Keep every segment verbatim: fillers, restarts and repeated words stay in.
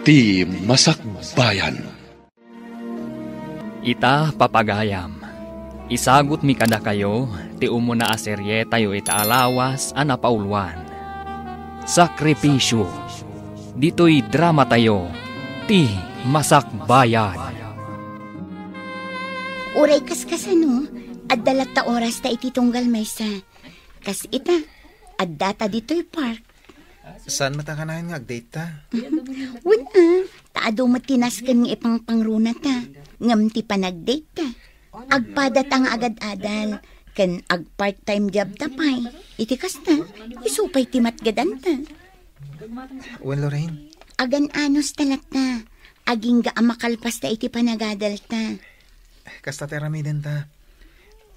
Ti Masakbayan. Ita, papagayam, isagutmi kadakayo ti umuna a serietayo ita a lawas a napauluan, Sakripisyo. Ditoy dramatayo, Ti Masakbayan. Uray kaskasano, adda latta orasta iti tunggal maysa. Kas ita, addata ditoy park. Saan met a kanayon nga agdate ta? Wen a, ta adu met ti nasken nga ipangpangrunata, ngem ti panagdate ta, agpadata nga agad-adal, ken agpart-time job ta pay. Iti kasta, isu pay ti matgedanta. Wen, Lorraine? Agan-anos ta latta, agingga a makalpasta iti panagadalta. Kasta ti aramidenta.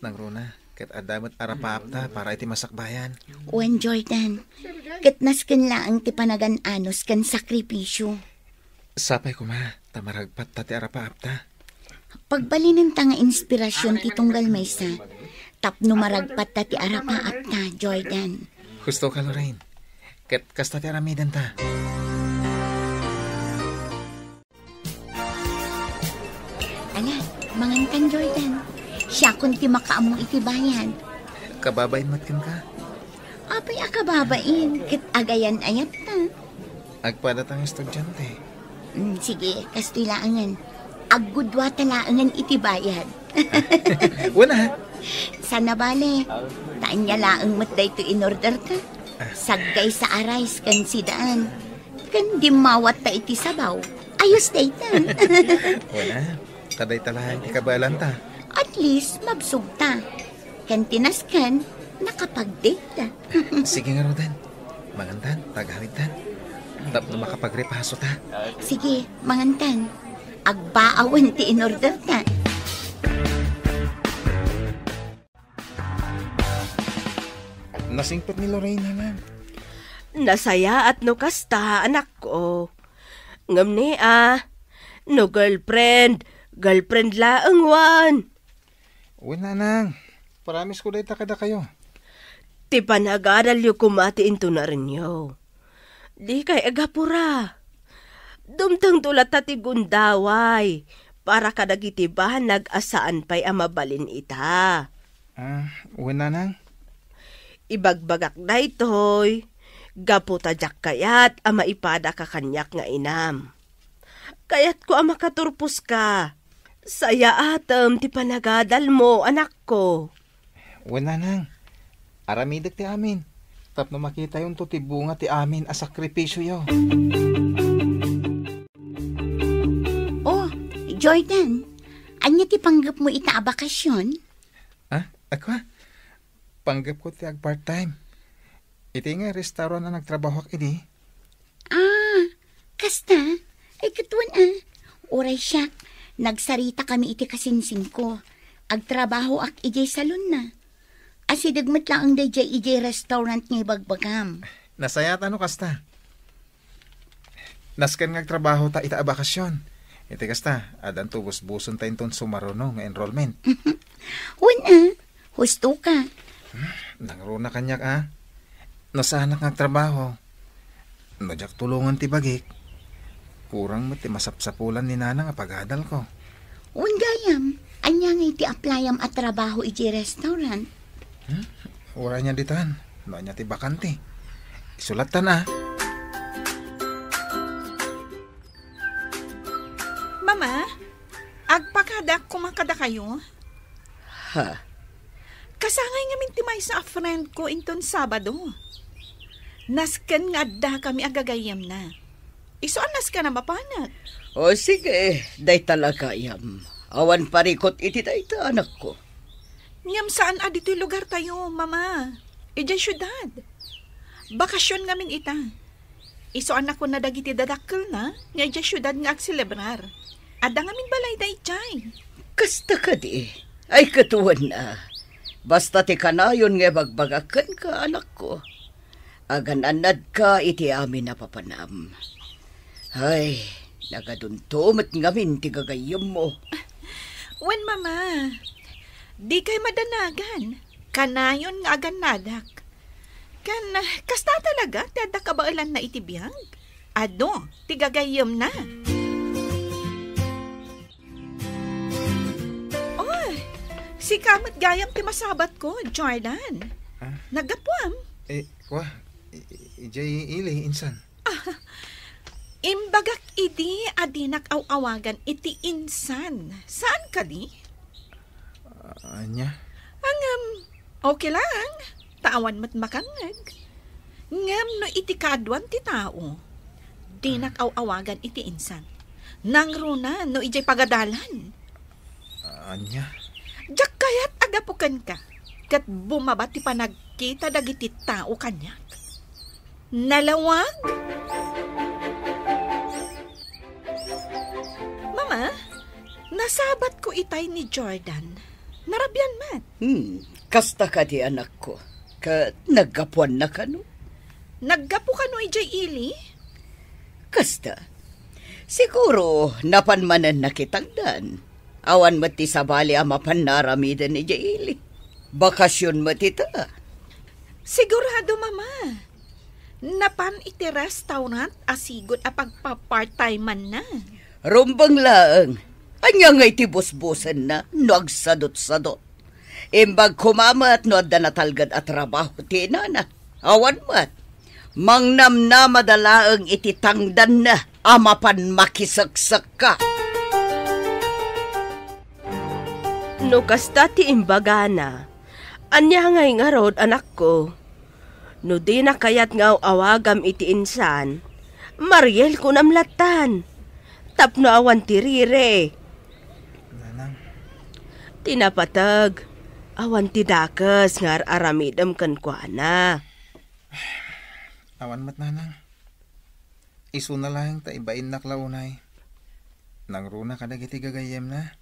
Nangruna, ket adda met arapaapta para iti masakbayan. Wen, Jordan, ket nasken laeng ti panagan-anos ken sakripisyo. Sapay koma, ta maragpatta ti arapaapta. Pagbalinenta nga inspirasyon ti tunggal maysa, tapno maragpatta ti arapaapta, Jordan. Husto ka, Lorraine. Ket kasta ti aramidenta. Ala, mangankan, Jordan. Siakon ti makaammo iti bayad. Kababain met kenka? Apay a kababain, ket agayan-ayatta. Agpadata nga estudiante. Mm, sige, kastoy laengen. Aggudwata laengen iti bayad. Wen a. Saan a bale, ta ania laeng met daytoy inorderta. Saggaysa a rice ken sidaan. Ken dimmawatta iti sabaw. Ayos dayta. Wen a, ta dayta laeng ti kabaelanta. At least, mabsogta. Ken ti nasken, nakapag-date. Sige ngaruden. Mangantan, ta agawidtan. Tapno makapagripaso ta. Sige, mangantan. Agbaawen ti inorderta. Nasingpet ni Lorraine, Nanang. Nasayaat no kasta, anakko. Ngem ni a, no girlfriend, girlfriend laeng wen. Wen, Nanang. Promise ko dayta kadakayo. Ti panagadalyo koma ti intunarenyo. Dikay agapura. Dumtengto latta ti gundaway para kadagiti banag a saan pay a mabalin ita. Ah, wen, Nanang. Ibagbagak daytoy, gapu ta diak kayat a maipadaka kaniak nga inam. Kayatko a makaturposka. Sayaatem ti panagadalmo, anakko. Wen, Nanang. Aramidek ti amin. Tapno makitayonto ti bunga ti amin a sakripisyoyo. Oh, Jordan, ania ti panggepmo ita a bakasyon? Ah, ako? Panggepko ti agpart-time. Iti nga restaurant a nagtrabahoak idi. Ah, kasta? Ay, ket wen a. Uray siak, nagsaritakami iti kasinsingko. Agtrabahoak idiay salonna. Asideg met laeng daydiay idiay restaurant nga ibagbagam. Nasayaat no kasta. Nasken nga agtrabaho ta ita a bakasyon. Iti kasta, addanto busbuson ta inton sumaruno nga enrollment. Wen a, husto ka. Hmm, nangruna kaniak a. No saanak nga agtrabaho, no diak tulongen ti bagik, kurang met ti masapsapulan ni Nanang a pagadalko. Wen gayam, ania ngay ti applyam a trabaho iti restaurant? Hmm? Uray ania ditan, no ania ti bakante. Isulattan a. Mama, agpakadak koma kadakayo. Ha? Kasangay ngamin ti maysa a friend ko inton Sabado. Nasken nga addakami a gagayyemna. Isu a nasken a mapanak. O sige, dayta la gayam. Awan parikut iti dayta, anakko. Ngem saan a ditoy lugartayo, Mama. Idiay siudad. Bakasyon ngamin ita. Isu a nakuna dagiti dadakkelna nga idiay siudad nga agselebrar. Adda ngamin balayda idiay. Kasta kadi? Ay, ket wen a. Basta ti kanayon nga ibagbagak kenka, anakko. Agan-annadka iti amin a papanam. Ay, nagadunto met ngamin ti gagayyemmo. Wen, Mama, dikay madanagan. Kanayon nga agannadak. Ken, kasta talaga ti adda kabaelanna iti biag? adu ti gagayyemna. Oh, sika met gayam ti masabatko, Jordan. Ah? Naggapuam? Eh, wa, i-, i-, ijay ili, insan. Ah, imbagak idi a dinak aw-awagan iti insan. Saan kadi? Ah, ania? Ngem, okay lang. Ta awan met makangngeg. Ngem no iti kaaduan ti tao, dinak aw-awagan iti insan. Nangruna no ijay pagadalan. Ah, ania? Diak kayat a gapu kenka, ket bumaba ti panagkita dagiti tao kaniak. Nalawag? Mama, nasabatko itay ni Jordan. Narabian met. Hmm, kasta kadi, anakko? Ket naggapuanna kano? Naggapu kano idiay ili? Kasta. Siguro, napan manen nakitangdan. Awan met ti sabali a mapan naaramiden idiay ili. Bakasion met ita. Sigurado, Mama. Napan iti restaurant a sigud a pagpa-part-time-anna. Rumbeng laeng. Ania ngay ti busbusenna no agsadutsadut? Imbag koma met no adda natalged a trabaho ti inana. Awan met. Mangnamnamada laeng iti tangdanna a mapan makiseksekka. No kasta ti imbagana, ania ngay ngarud, anakko? No dina kayat nga aw-awagam iti insan, Mariel kunam lattan. Tapno awan ti rire. Nanang. Ti napateg, awan ti dakes nga ar-aramidem kenkuana. Awan met, Nanang. Isuna laeng ta ibainnak la unay. Nangruna kadagiti gagayyemna.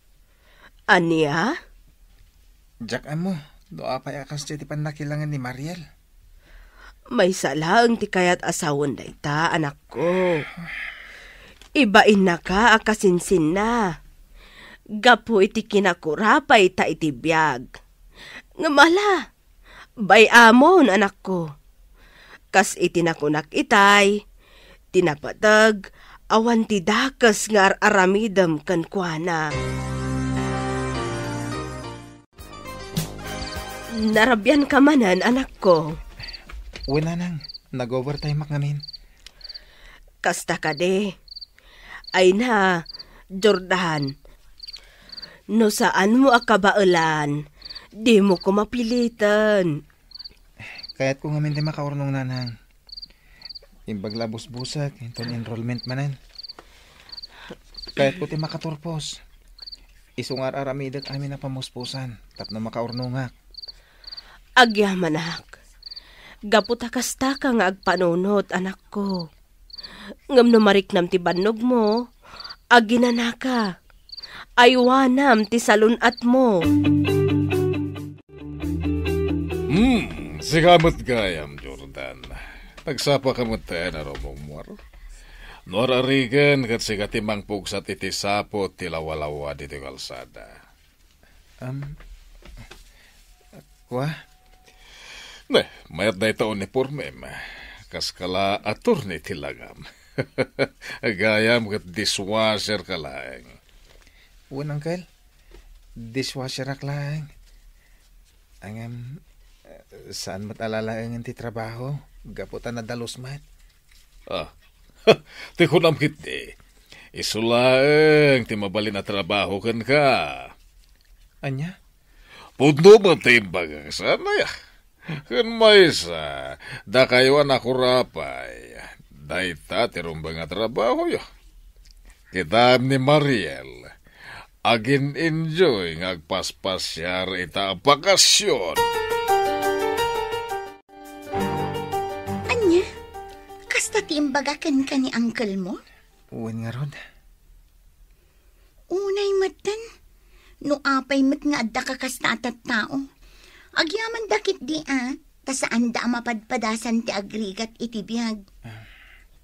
Ania? Diak ammo no apay a kasdiay ti pannakilangen ni Mariel. Maysa laeng ti kayat a sawen dayta, anakko. Ibainnaka a kasinsinna. Gapu iti kinakurapay ta iti biag. Ngem ala, bay-amon, anakko. Kas iti nakunak itay, ti napateg, awan ti dakes nga ar-aramidem kenkuana. Narabianka manen, anakko. Wen, Nanang, nag-overtime-ak ngamin. Kasta kadi. Ay na, Jordan. No saanmo a kabaelan, dimo ko mapiliten. Kayatko ngamin ti makaurnong, Nanang. Imbag la a busbusek inton enrollment manen. Kayatko ti makaturpos. Isu nga ar-aramidek amin a pamuspusan tapno makaurnongak. Agyamanak. Gapu ta kastaka nga agpanunot, anakko. Ngem no mariknam ti bannogmo, aginanaka. Aywanam ti salun-atmo. Hmm, sika met gayam, Jordan. Nagsapaka met a rummuar. No ar-arigen ket sika ti mangpugsat iti saput ti lawalawa ditoy kalsada. Am, kua? Ne, mayat dayta unipormem. Kaska la attorney ti langam. Gayam ket dishwasher ka laeng. Wen, uncle. Dishwasherak laeng. Ngem, saan met a lalaengen ti trabaho, gapu ta nadalus met. Ah, ti kunam ketdi, isu laeng ti mabalin a trabaho kenka. Ania? Pudno met ti imbagak, saan aya? Ken maysa, dakayo a nakurapay, dayta ti rumbeng a trabahoyo. Kitaem ni Mariel, agin-enjoy nga agpaspasiar ita a bakasion. Ania? Kasta ti imbaga kenka ni uncle mo? Wen ngarud. Unay metten, no apay met nga adda ka kasta a tattao. Agyamanda ketdi a, ta saanda a mapadpadasan ti agrigat iti biag. Ah.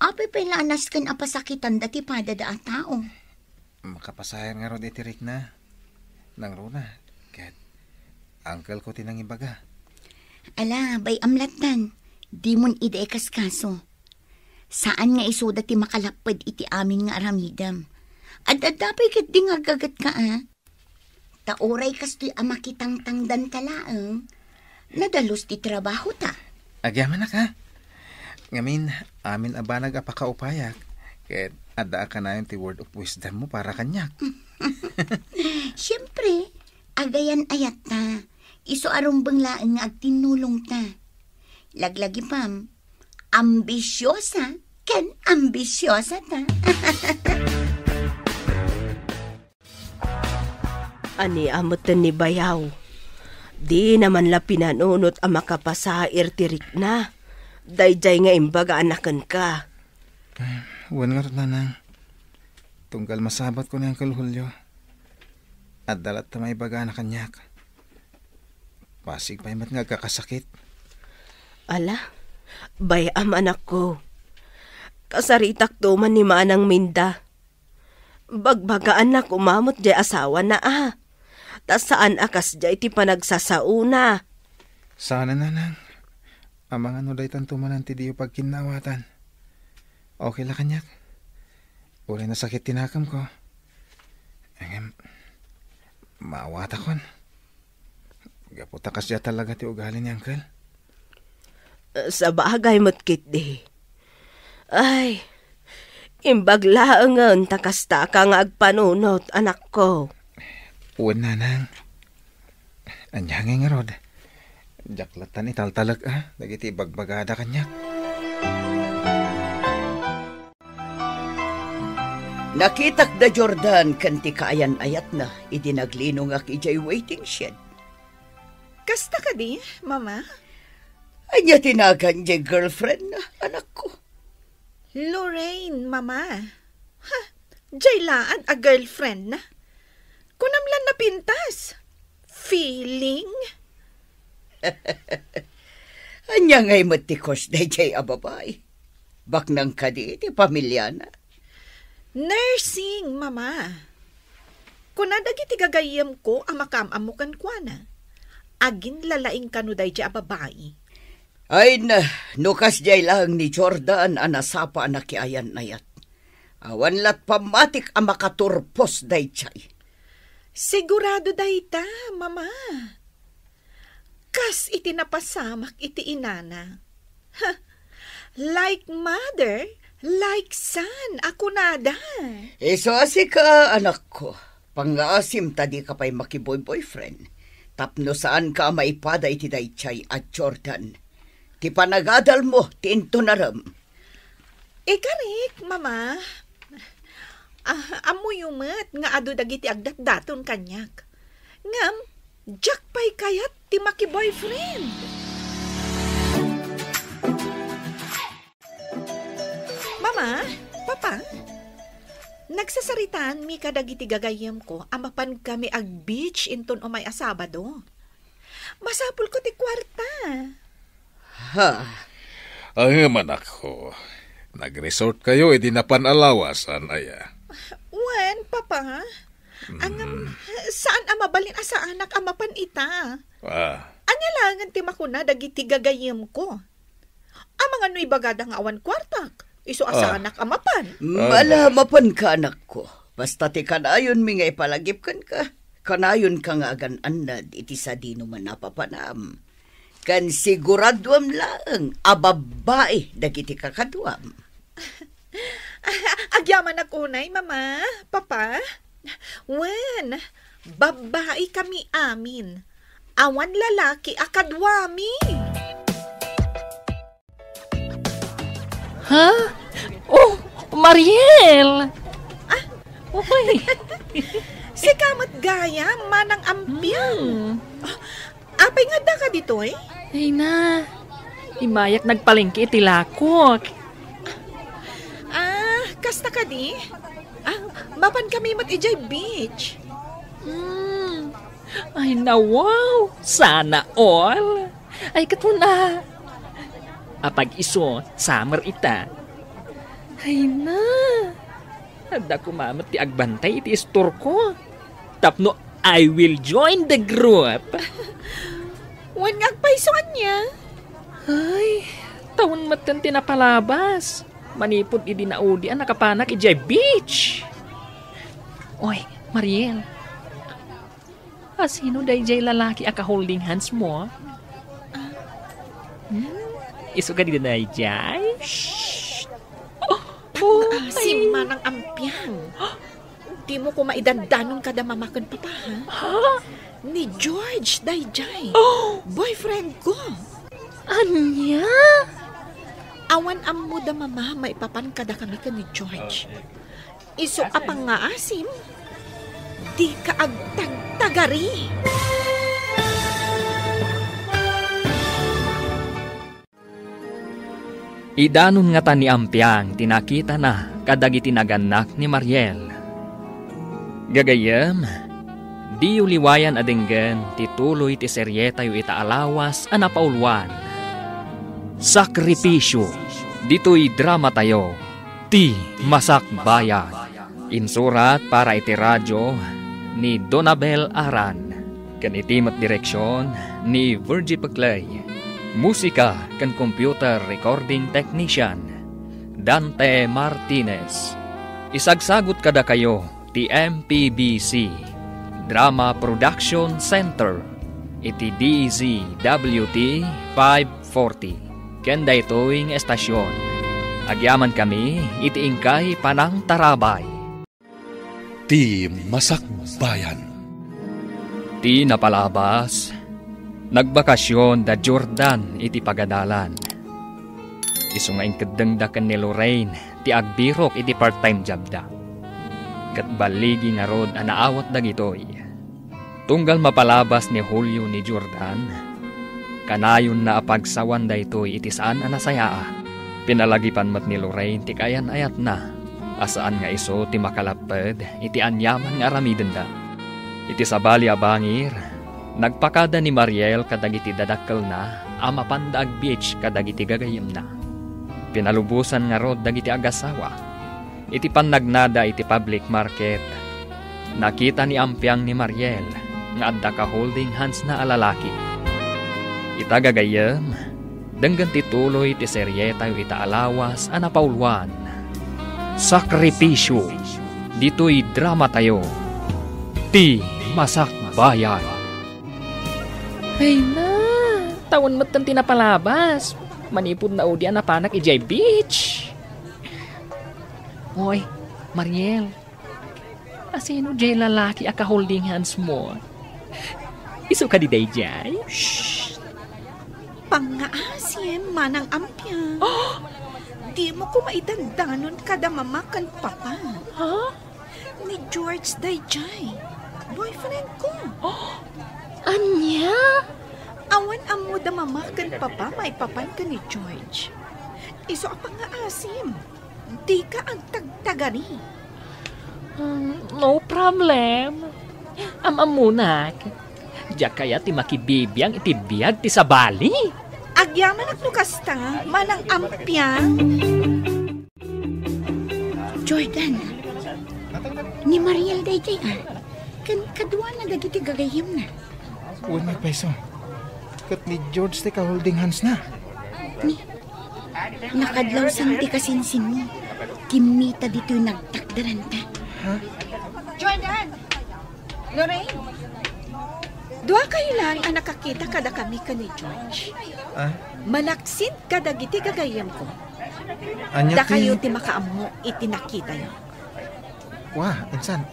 Apay pay la a nasken a pasakitanda ti padada a tao? Makapasayan ngarud iti rikna. Nangruna, ket uncle ko ti nangibaga. Ala, bay-am lattan. Dimon idi ikaskaso. Saan nga isuda ti makalapped iti amin nga aramidem. Ad-adda pay ketdi nga aggagetka, a? Ta uray kastoy a makitangtangdanta laeng, nadalus ti trabahota. Agyamanak, a? Ngamin, amin a banag a pakaupayak, ket adda a kanayon ti word of wisdom mo para kaniak. Siempre, agayan-ayatta, isu a rumbeng laeng nga agtinnulongta. Laglagipem, ambisiosa ken ambisiosata. Ania metten ni Bayaw? Dina man la pinanunot a makapasair ti rikna. Daydiay nga imbaga a nakenka. Wen ngarud, nanang. Tunggal masabatko ni Uncle Julio, adda latta maibagana kaniak. Pasig pay met nga agkakasakit. Ala, bay-am, anakko. Kasaritakto man ni Manang Minda. Bagbagaanna koma met diay asawana, a. Ta saan a kasdiay ti panagsasaona. Saan a, nanang. Amangan no daytanto manen ti diyo pagkinnaawatan. Okay la kaniak. Uray nasakit ti nakemko. Ngem, maawatakon. Gapu ta kasdiay talaga ti ugali ni Uncle. Sabagay met ketdi. Ay, imbag laengen ta kastaka nga agpanunot, anakko. Wen, nanang. Ania ngay ngarud? Diak lattan italtalek, a, dagiti ibagbagada kaniak. Nakitak da Jordan ken ti kaayan-ayatna idi naglinongak idiay waiting shed. Kasta kadi, Mama? Ania ti nagan diay girlfriend, anakko? Lorraine, Mama. Ha, diay laad a girlfriend na. Kunam lan napintas. Feeling? Ania ngay met ti cause daydiay a babai? Baknang kadi ti pamiliana? Nursing, Mama. Kuna dagiti gagayyemko a makaam-ammo kenkuana, aginlalaing kano daydiay a babai. Ay na, no kasdiay laeng ni Jordan a nasapa a nakiayan-ayat, awan lat pammatik a makaturpos daydiay. Sigurado dayta, Mama. Kas iti napasamak iti inana. Ha, like mother, like son a kunada. Isu a sika, anakko, pangngaasim ta dika pay makiboy-boyfriend tapno saanka a maipada iti daydiay a Jordan. Ti panagadalmo ti intunarem. Ikarik, Mama. Ah, ammoyo met nga adu dagiti agdatdaton kaniak. Ngem, diak pay kayat ti makiboyfriend. Mama, Papa, nagsasaritaanmi kadagiti gagayyemko a mapankami ag-beach inton umay a Sabado. Masapulko ti kuarta. Ha? Ay, manakko. Nag-resort kayo, idi napan a lawas, saan aya? Wen, Papa. Angam, saan a mabalin a saanak a mapan ita? Ah. Ania laengen ti makuna dagiti gagayyemko? Amangan no ibagada nga awan kuartak, isu a saanak a mapan. Ala, mapanka, anakko. Basta ti kanayonmi nga ipalagip kenka, kanayonka nga agan-annad iti sadino man a papanam. Ken siguraduam laeng a babbai dagiti kakaduam. Agyamanak unay, Mama, Papa. Wen, babbai kami amin. Awan lalaki a kaduami. Ha? Oh, Mariel! Ah? Uy! Sika met gayam, manang Ampiang. Hmm. Ah, apay nga addaka ditoy? Ay na, immayak nagpalengke iti lakok. Ah, kasta kadi? Ah, mapan kami met idiay beach. Hmm. Ay na, wow! Sana all! Ay, katuna. Apag isu, summer ita. Ay na. Adda koma met ti agbantay iti istorko. Tapno I will join the group. Wen nga agpayso ania? Ay, tawen metten ti napalabas. Manipud idi naudi a nakapanak idiay beach. Oy, Mariel. Asino daydiay lalaki a ka-holding hands mo? Hmm? Isu kadi daydiay? Shh! Oh, Pangaasim, oy. Manang Ampiang. Dimo koma idandanon kada mama ken papa, ha? Ha? Ni George daydiay. Oh! Boyfriend ko. Ania? Awan ammo da mama maipapan kadakami ken ni George. Isu a pangngaasim, dika agtagtagari. Idanon ngata ni Ampiang ti nakitana kadagiti nagannak ni Mariel. Gagayyem, diyo liwayan a denggen ti tuloy ti serietayo ita a lawas a napauluan, Sakripisyo. Ditoy dramatayo, Ti Masakbayan. Insurat para iti radio ni Donabel Aran, ken iti met direksion ni Virgie Peclay. Musika ken computer recording technician, Dante Martinez. Isagsagut kadakayo ti M P B C Drama Production Center iti D Z W T five forty. Ken daytoy nga estasion, agyamankami iti inkay panangtarabay. Ti Masakbayan. Ti napalabas, nagbakasion da Jordan iti pagadalan. Isu nga inkeddengda ken ni Lorraine ti agbirok iti part-time jobda. Ket balligi ngarud a naawat dagitoy. Tunggal mapalabas ni Julio ni Jordan, kanayonna a pagsawan daytoy iti saan a nasayaa. Pinalagipan met ni Lorraine ti kaayan-ayatna a saan nga isu ti makalapped iti aniaman nga aramidenda. Iti sabali a bangir, nagpakada ni Mariel kadagiti dadakkelna a mapanda agbeach kadagiti gagayyemna. Pinalubosan ngarud dagiti agassawa. Iti pannagnada iti public market, nakita ni Ampiang ni Mariel nga adda ka-holding handsna a lalaki. Ita gagayyem, denggen ti tuloy ti serietayo ita a lawas a napauluan, Sakripisyo. Ditoy dramatayo, Ti Masakbayan. Ay na, tawen metten ti napalabas. Manipud naudi a napanak idiay beach. Oy, Mariel, asino diay lalaki a ka-holding hands mo? Isu kadi daydiay? Shh! Pangngaasim, Manang Ampiang. Oh! Dimo koma idandanon kada mama ken papa. Ha? Ni George daydiay. Boyfriend ko. Oh! Ania? Awan ammo da mama ken papa maipapan ken ni George. Isu a pangngaasim. Dika agtagtagari. Hmm, no problem. Am-ammonak. Diak kayat ti makibibiang iti biag ti sabali. Agyamanak no kasta, Manang Ampiang. Jordan, ni Mariel daydiay, a. Ken kaduana dagiti gagayyemna. Wen, maypayso. Ket ni George ti ka-holding handsna. Ni, nakadlawsan ti kasinsinmo. Kimmita ditoy nagtakderanta. Ha? Jordan! Lorraine! Dua kayo lang a nakakita kadakami ken ni George. Ah? Manaksid kadagiti gagayyemko. Ania ti Dakayo ti makaammo iti nakitayo. Wa, insan.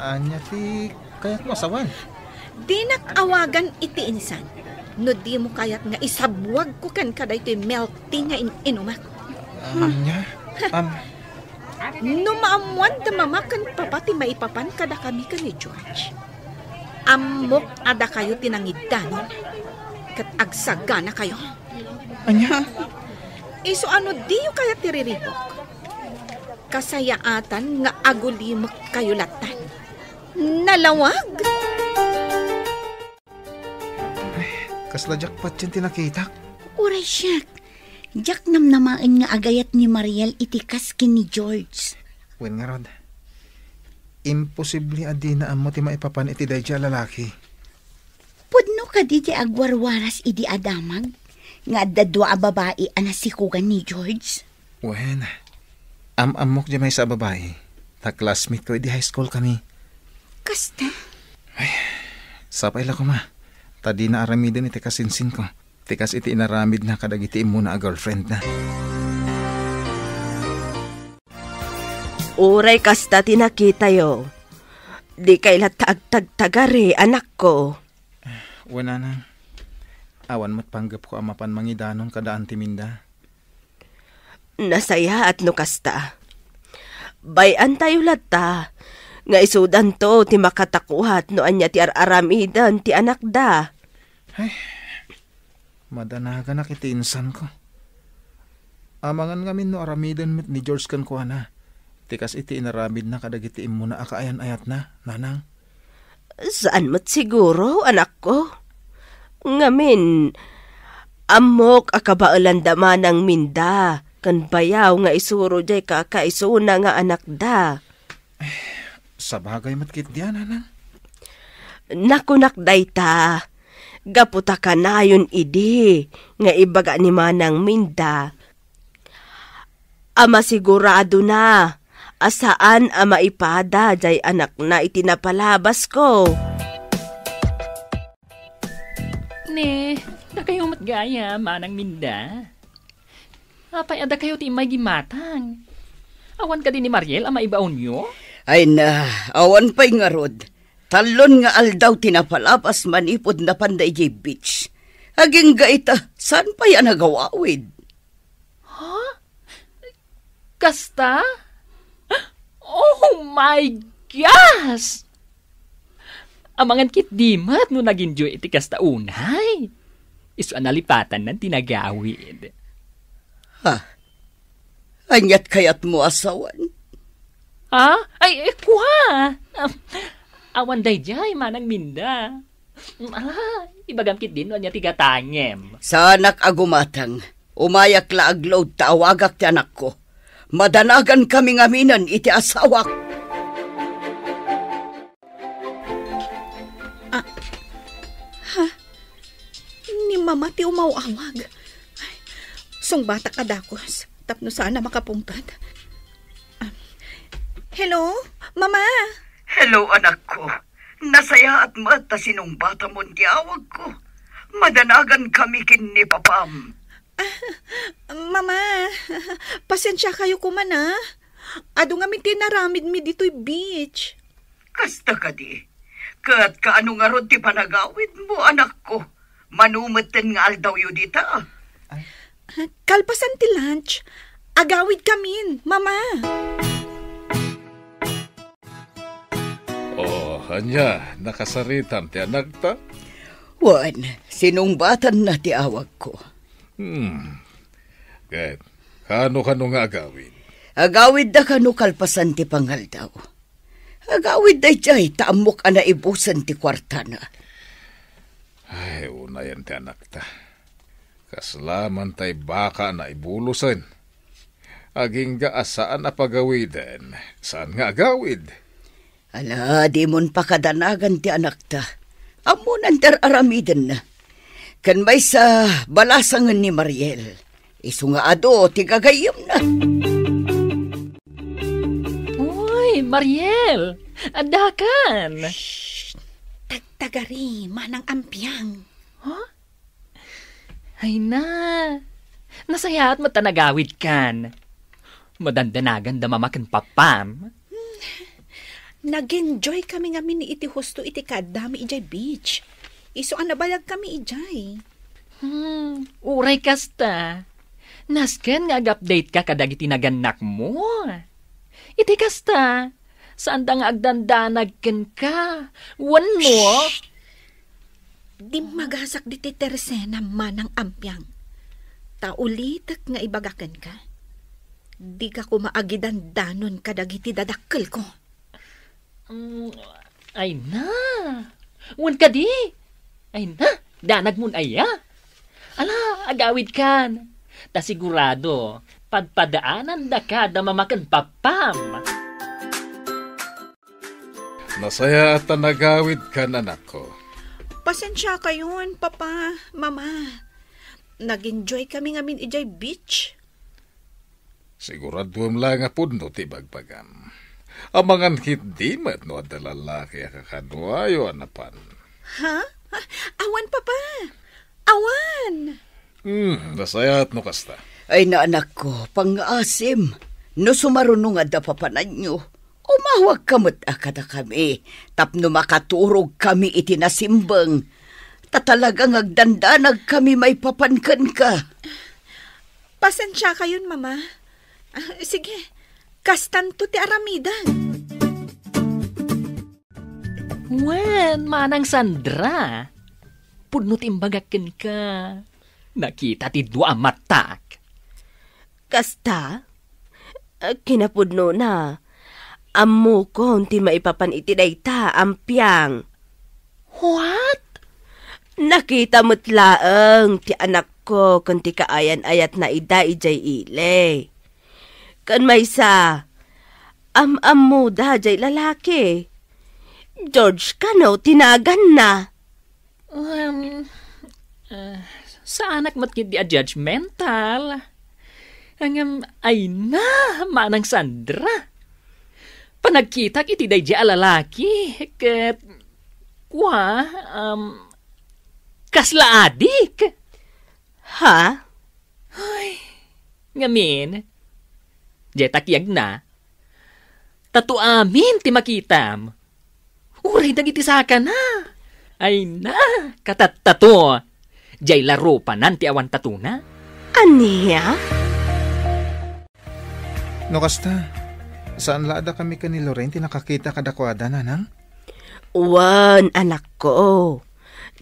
Ania ti kayatmo a sawen? Dinak awagan iti insan no dimo kayat nga isabwagko kenka daytoy milk tea nga in-inumak. Ania? Am, No maammoan da mama ken papa ti maipapan kadakami ken ni George, ammok a dakayo ti nangiddanon ket agsaganakayo. Ania? Isu a no diyo kayat ti riribuk, kasayaatan nga agulimekkayo lattan. Nalawag! Kasla diak patien ti nakitak. Uray siak. Diak namnamaen nga agayat ni Mariel iti kas ken ni George. Wen ngarud, imposible a dina ammo ti maipapan iti daydiay a lalaki. Pudno kadi ti agwarwaras idi a damag nga adda dua a babai a nasikogan ni George? Wen, am-ammok diay maysa a babai. Ta classmate ko idi high school kami. Kasta? Sapay la koma. Ta dina aramiden iti kasinsin ko. Ti kas iti inaramidna kadagiti immuna a girlfriend na. Uray kasta ti nakitayo, dikay latta agtagtagari, anakko. Wen, nanang. Awan met panggepko a mapan mangidanon kada Auntie Minda. Nasayaat no kasta. Bay-antayo latta nga isudanto ti makatakuat no ania ti ar-aramiden ti anakda. Ay, madanaganak iti insanko. Amangan ngamin no aramiden met ni George kenkuana ti kas iti inaramidna kadagiti immuna a kaayan-ayatna, nanang. Saan met siguro, anakko. Ngamin, ammok a kabaelanda Manang Minda ken bayaw nga isuro diay kakaisuna nga anakda. Sabagay met ketdi, nanang. Nakunak dayta, gapu ta kanayon idi nga ibaga ni Manang Minda a masiguradona a saan a maipada jay anakna iti napalabasko. Ne, dakayo met gayam, Manang Minda. Apay a dakayo ti immay gimatang? Awan kadi ni Mariel a maibaonyo? Ay na, awan pay ngarud. Tallon nga aldaw ti napalabas manipud napanda idiay beach. Agingga ita, saan pay a nagawawid? Ha? Kasta? Oh my gosh! Amangan ketdi met no nag-enjoy iti kasta unay. Isu a nalipatanna ti nagawid. Ha? Aniat kayatmo a sawen? Ha? Ay, eh, kua! Awan daydiay, Manang Minda. Ala, ibagam ketdi no ania ti gatangem. Saanak a gumatang. Umayak la agload ta awagak ti anakko. Madanagankami ngaminen iti asawak. Ah, ha? Ni Mama ti umaw-awag. Ay, sungbatak a dakes tapno saan a makapungpet. Ah, hello, Mama? Hello, anakko. Nasayaat met ta sinungbatamon ti awagko. Madanagankami ken ni Papam. Ah, Mama, pasensiakayo koma, a. Adu ngamin ti inaramidmi ditoy beach. Kasta kadi? Ket kaano ngarud ti panagawidmo, anakko? Mano metten nga aldawyo dita? Kalpasan ti lunch, agawidkamin, Mama. Oh, ania, nakasaritam ti anakta? Wen, sinungbatanna ti awagko. Hmm. Ket, kano-kano nga agawid? Agawidda kano kalpasan ti pangaldaw. Agawidda idiay ta ammok a naibusen ti kuartana. Ay, unayen ti anakta. Kasla man tay baka a naibulosen. Agingga a saan a pagawiden, saan nga agawid. Ala, dimon pakadanagan ti anakta. Ammonan ti ar-aramidenna. Ken maysa, balasangen ni Mariel. Isu nga adu ti gagayyemna. Uy, Mariel! Addakan! Shh! Tagtagari, Manang Ampiang. Huh? Ay na, nasayaat met ta nagawidkan. Madandanaganda Mama ken Papam. Hmm. Nag-enjoy kami ngamin iti husto iti kaaddami idiay beach. Isu a nabayagkami idiay. Hmm, uray kasta. Nasken nga ag-update ka kadagiti nagannakmo. Iti kasta, saanda nga agdandanag kenka. Wenno? Shh! Dimmagasak ditoy Teresena, Manang Ampiang. Ta ulitek nga ibaga kenka, dika koma agidandanon kadagiti dadakkelko. Mm, ay na. Wen kadi? Ay na, danagmon aya? Ala, agawidkan. Ta sigurado, padpadaanandaka da Mama ken Papam. Nasayaat ta nagawidkan, anakko. Pasensiakayon, Papa, Mama. Nag-enjoy kami ngamin idiay beach. Siguraduem laeng a pudno ti ibagbagam. Amangan ketdi met no adda lalaki a kakaduayo a napan. Ha? Ha? Awan, Papa. Awan. Hmm, nasayaat no kasta. Ay, anakko, pangngaasim. No sumaruno nga adda papananyo, umawagka met a kadakami tapno makaturogkami iti nasimbeng. Ta talaga nga agdandanagkami maipapan kenka. Pasensiakayon, Mama. Ah, sige, kastanto ti aramidek. Wen, Manang Sandra, pudno ti imbagak kenka. Nakita ti dua a matak. Kasta? Ah, kinapudnona, ammokon ti maipapan iti dayta a ampiang. What? Nakita met laeng ti anakko ken ti kaayan-ayatna ida idiay ili. Ken maysa, am-ammoda jay lalaki. George kano ti naganna? Um, ah, saanak met ketdi a judgmental. Ngem, ay na, Manang Sandra. Panagkitak iti daydiay a lalaki, ket, kua, um, kasla adik. Ha? Ay, ngamin, diay takiagna, tato amin ti makitam. Uray dagiti sakana. Ay na, katattato. Diay la rupanan ti awan tatona. Ania? No kasta, saan la a dakami ken ni Lorraine ti nakakita kadakuada, nanang? Wen, anakko.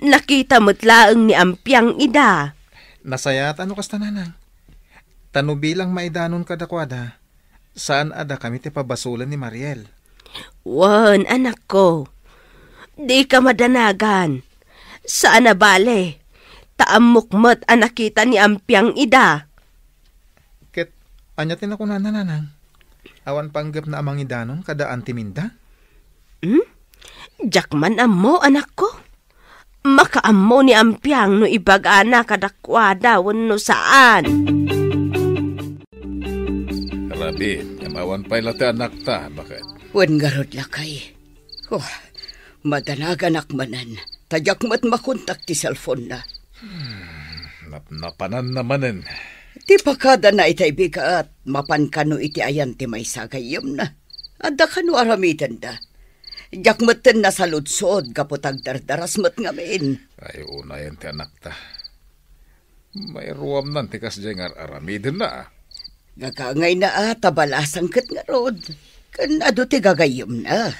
Nakita met laeng ni Ampiang ida. Nasayaat a no kasta, nanang. Ta no bilang maidanon kadakuada, saan a dakami ti pabasolen ni Mariel. Wen, anakko. Dika madanagan. Saan a bale. Ta ammok met a nakita ni Ampiang ida. Ket ania ti nakunana, nanang? Awan panggepna a mangidanon kada Auntie Minda? Hmm? Diak man ammo, anakko. Makaammo ni Ampiang no ibagana kadakuada wenno saan. Rabii, ngem awan pay la ti anakta, baket? Wen ngarud, lakay. Oh, madanaganak manen, ta diak met makontak ti cellphone-na. Hmm, napnapananna manen. Ti pakadana itay bigat, mapan kano iti ayan ti maysa a gayyemna. Adda kano aramidenda. Diak metten nasaludsod gapu ta agdardaras met ngamin. Ay, unayen ti anakta. Mairuamnan ti kasdiay nga ar-aramidenna. Gagangayna a ta balasang ket ngarud, ken adu ti gagayyemna.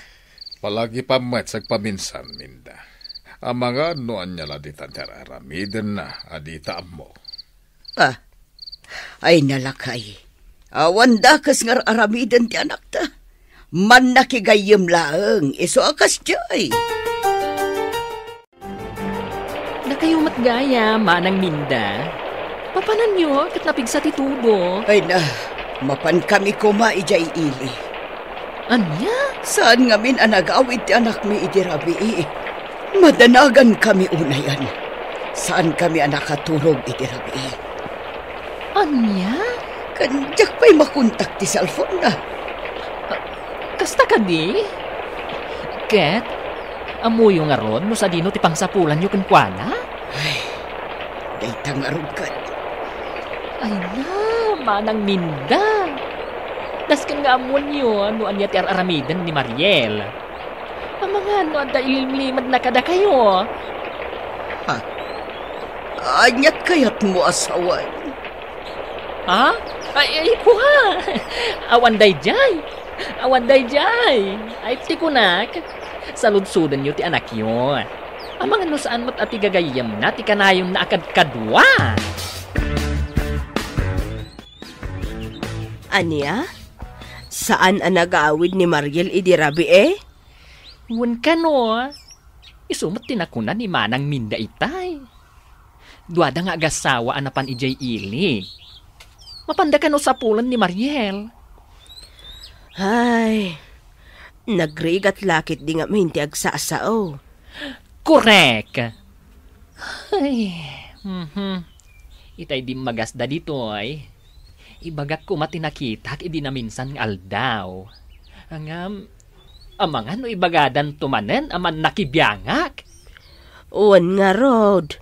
Palagipam met sagpaminsan, Minda. Amangan no ania la ditan ti ar-aramidenna a dita ammo. Ah, ay na, lakay. Awan dakes nga ar-aramiden ti anakta. Mannakigayyem laeng, isu a kasdiay. Dakayo met gayam, Manang Minda. Papananyo ket napigsa ti tudo. Ay na, mapankami koma idiay ili. Ania? Saan ngamin a nagawid ti anakmi idi rabii. Madanagankami unayen. Saankami a nakaturog idi rabii. Ania? Ken diak pay makontak ti cellphone-na. Ah, kasta kadi? Ket, ammoyo ngarud no sadino ti pangsapulanyo kenkuana? Ay, dayta ngarud ket. Ay na, Manang Minda. Dasken nga ammoenyo no ania ti ar-aramiden ni Mariel. Amangan no adda ilimlimedna kadakayo. Ha? Aniat kayatmo a sawen? Ha? Ay, ay, kua! Awan daydiay! Awan daydiay! Ay, ti kunak, saludsodenyo ti anakyo. Amangan no saan met a ti gagayyemna ti kanayonna a kadkadua. Ania? Saan a nagawid ni Mariel idi rabii? Wen kano, isu met ti nakuna ni Manang Minda itay. Duada nga agasawa a napan idiay ili. Mapanda kano sapulen ni Mariel? Ay, nagrigat la ketdi ngamin ti agsasao. Korek! Ay, mhm. Itay dimmagasda ditoy. Ibagak koma ti nakitak idi naminsan nga aldaw. Ngem, amangan no ibagadanto manen a mannakibiangak? Wen ngarud,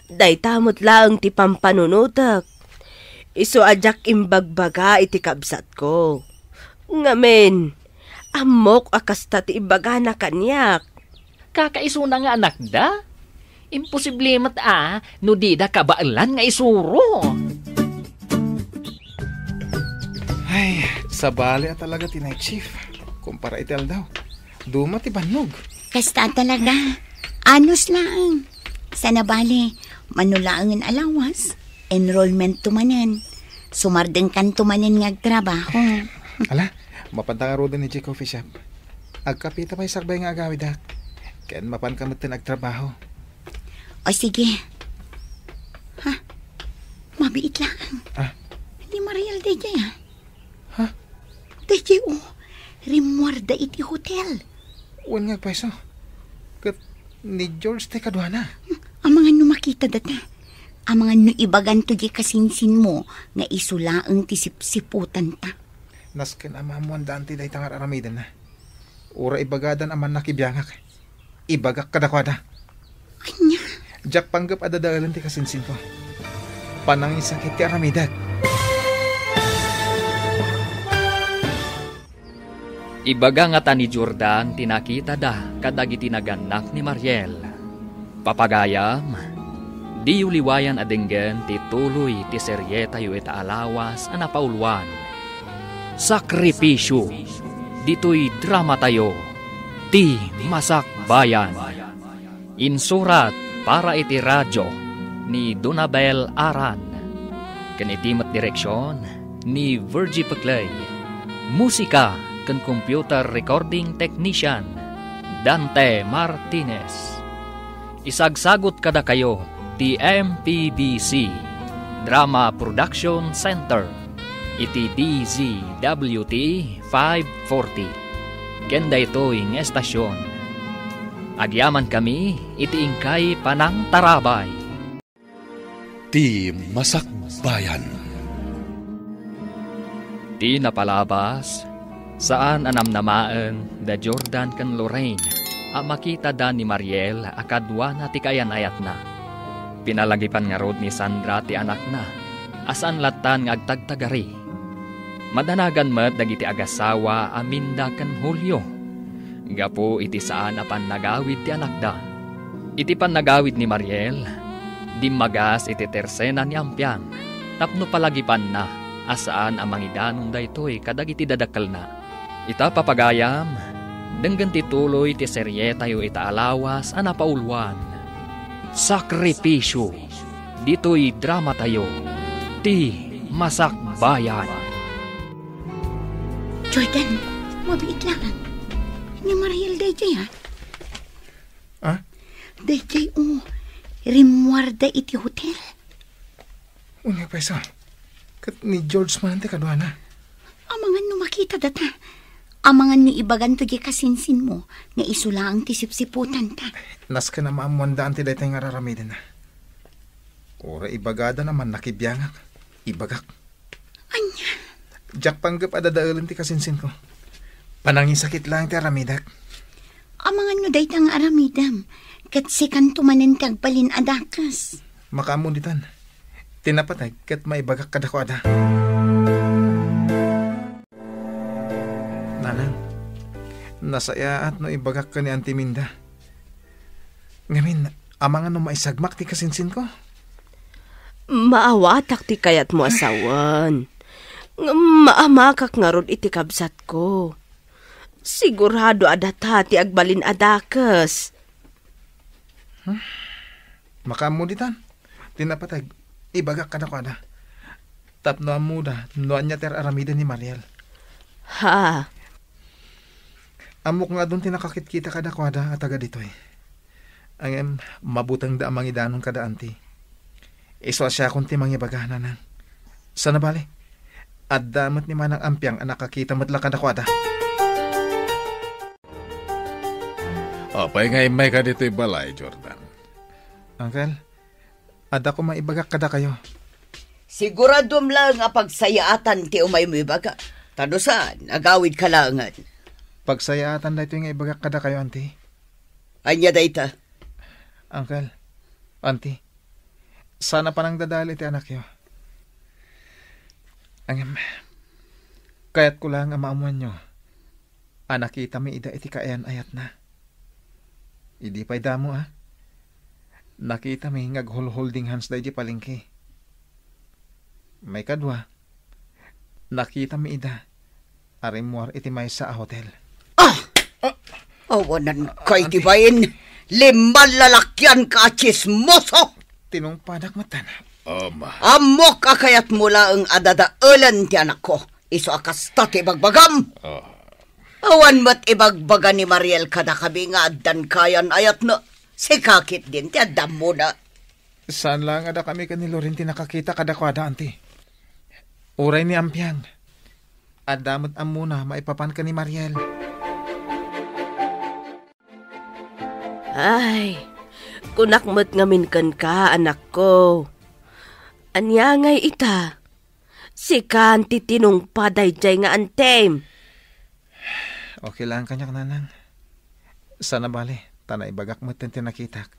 dayta met laeng ti pampanunotek. Isu a diak imbagbaga iti kabsatko. Ngamin, ammok a kasta ti ibagana kaniak. Kakaisuna nga anakda? Imposible met a no dida kabaelan nga isuro. Ay, sabali a talaga ti night shift. Kumpara iti aldaw, duma ti bannog. Kasta talaga. Anus laeng. Sana bale, mano laengen a lawas, enrollment to manen. Sumardengkan to manen nga agtrabaho. Ala, mapanta ngaruden idiay coffee shop. Agkapita pay sakbay nga agawidak. Ken mapanka metten agtrabaho. O sige. Ha? Mabiit laeng. Ah? Ni Mariel daydiay, ah. Ha? Daydiay, o. Rimmuarda iti hotel. Wen nga agpayso. Ket ni George ti kaduana. Amangan no makita data. Amangan no ibaganto diay kasinsinmo nga isu laeng ti sipsiputanta. Nasken a maammoan da anti dayta nga ar-aramidenna. Uray ibagadan a mannakibiangak, ibagak kadakuada. Ania? Diak panggep a dadaelen ti kasinsinko. Panangisakit ti aramidek. Ibaga ngata ni Jordan ti nakitada kadagiti nagannak ni Mariel. Papagayam, diyo liwayan a denggen ti tuloy ti serietayo ita a lawas a napauluan, Sakripisyo, ditoy dramatayo, Ti Masakbayan. Insurat para iti radio ni Donabel Aran. Ken iti met direksion ni Virgie Peclay. Musika ken computer recording technician, Dante Martinez. Isagsagut kadakayo ti M P B C Drama Production Center iti D Z W T five forty. Ken daytoy nga estasion, agyamankami iti inkay panangtarabay. Ti Masakbayan. Ti napalabas, saan a namnamaen da Jordan ken Lorraine a makitada ni Mariel a kaduana ti kaayan-ayatna. Pinalagipan ngarud ni Sandra ti anakna a saan lattan nga agtagtagari. Madanagan met dagiti agasawa a Minda ken Julio. Gapu iti saan a pannagawid ti anakda. Iti pannagawid ni Mariel, dimmagas iti tersena ni Ampiang tapno palagipanna a saan a mangidanon daytoy kadagiti dadakkelna. Ita, papagayam, denggen ti tuloy ti serietayo ita a lawas a napauluan, Sakripisyo, ditoy dramatayo, Ti Masakbayan. Jordan, mabiit laeng. Ni Mariel daydiay, ha? Ah? Daydiay, o. Rimmuarda iti hotel. Unya, payso. Ket ni George man ti kaduana. Amangan no makita data. Amangan no ibaganto diay kasinsinmo nga isu laeng ti sipsiputanta. Nasken a maammoanda anti daytoy nga ar-aramidenna. Uray ibagada a mannakibiangak. Ibagak. Ania? Diak panggep a dadaelen ti kasinsinko. Panangisakit laeng ti aramidek. Amangan no dayta nga aramidem, ket sikanto manen ti agbalin a dakes. Makaammo ditan. Ti napateg ket maibagak kadakuada. Nanang, nasayaat no ibagak ken ni Auntie Minda. Ngamin, amangan no maisagmak ti kasinsinko? Maawatak ti kayatmo a sawen. Ngem maamakak ngarud iti kabsatko. Sigurado a data ti agbalin a dakes. Hmm? Makaammo ditan. Ti napateg, ibagak kadakuada. Tapno ammoda no ania ti ar-aramiden ni Mariel. Ha? Ammok nga adun ti nakakitkita kadakuada a taga ditoy. Ngem mabutengda a mangidanon kada anti. Isu a siakon ti mangibaga, nanang. Sana bale, adda met ni Manang Ampiang a nakakita met la kadakuada. Apay nga immayka ditoy balay, Jordan? Uncle, adda koma ibagak kadakayo. Siguraduem laeng a pagsayaatan ti umaymo ibaga. Ta no saan, agawidka laengen. Pagsayaatan daytoy nga ibagak kadakayo, Auntie. Ania dayta? Uncle, Auntie, saan a panangdadael iti anakyo. Ngem, kayatko laeng a maammoanyo a nakitami ida iti kaayan-ayatna. Idi pay damo, a, nakitami nga aghulholding handsda idiay palengke. Maikadua, nakitami ida a rimmuar iti maysa a hotel. Ah! Awanan kay ti bain. Limman lalakian ka a tsismoso! Tinungpadak metten. Ama. Ammok a kayatmo laeng a dadaelen ti anakko. Isu a kasta ti ibagbagam. Ah. Awan met ibagbaga ni Mariel kadakami nga addan kaayan-ayatna. Sika ketdin ti adda ammona. Saan laeng a dakami ken ni Loren ti nakakita kadakuada, Auntie. Uray ni Ampiang, adda met ammona maipapan ken ni Mariel. Ay, kunak met ngamin kenka, anakko. Ania ngay ita? Sikan ti tinungpa daydiay nga antem. Okay lang kaniak, Nanang. Saan a bale, ta naibagak metten ti nakitak.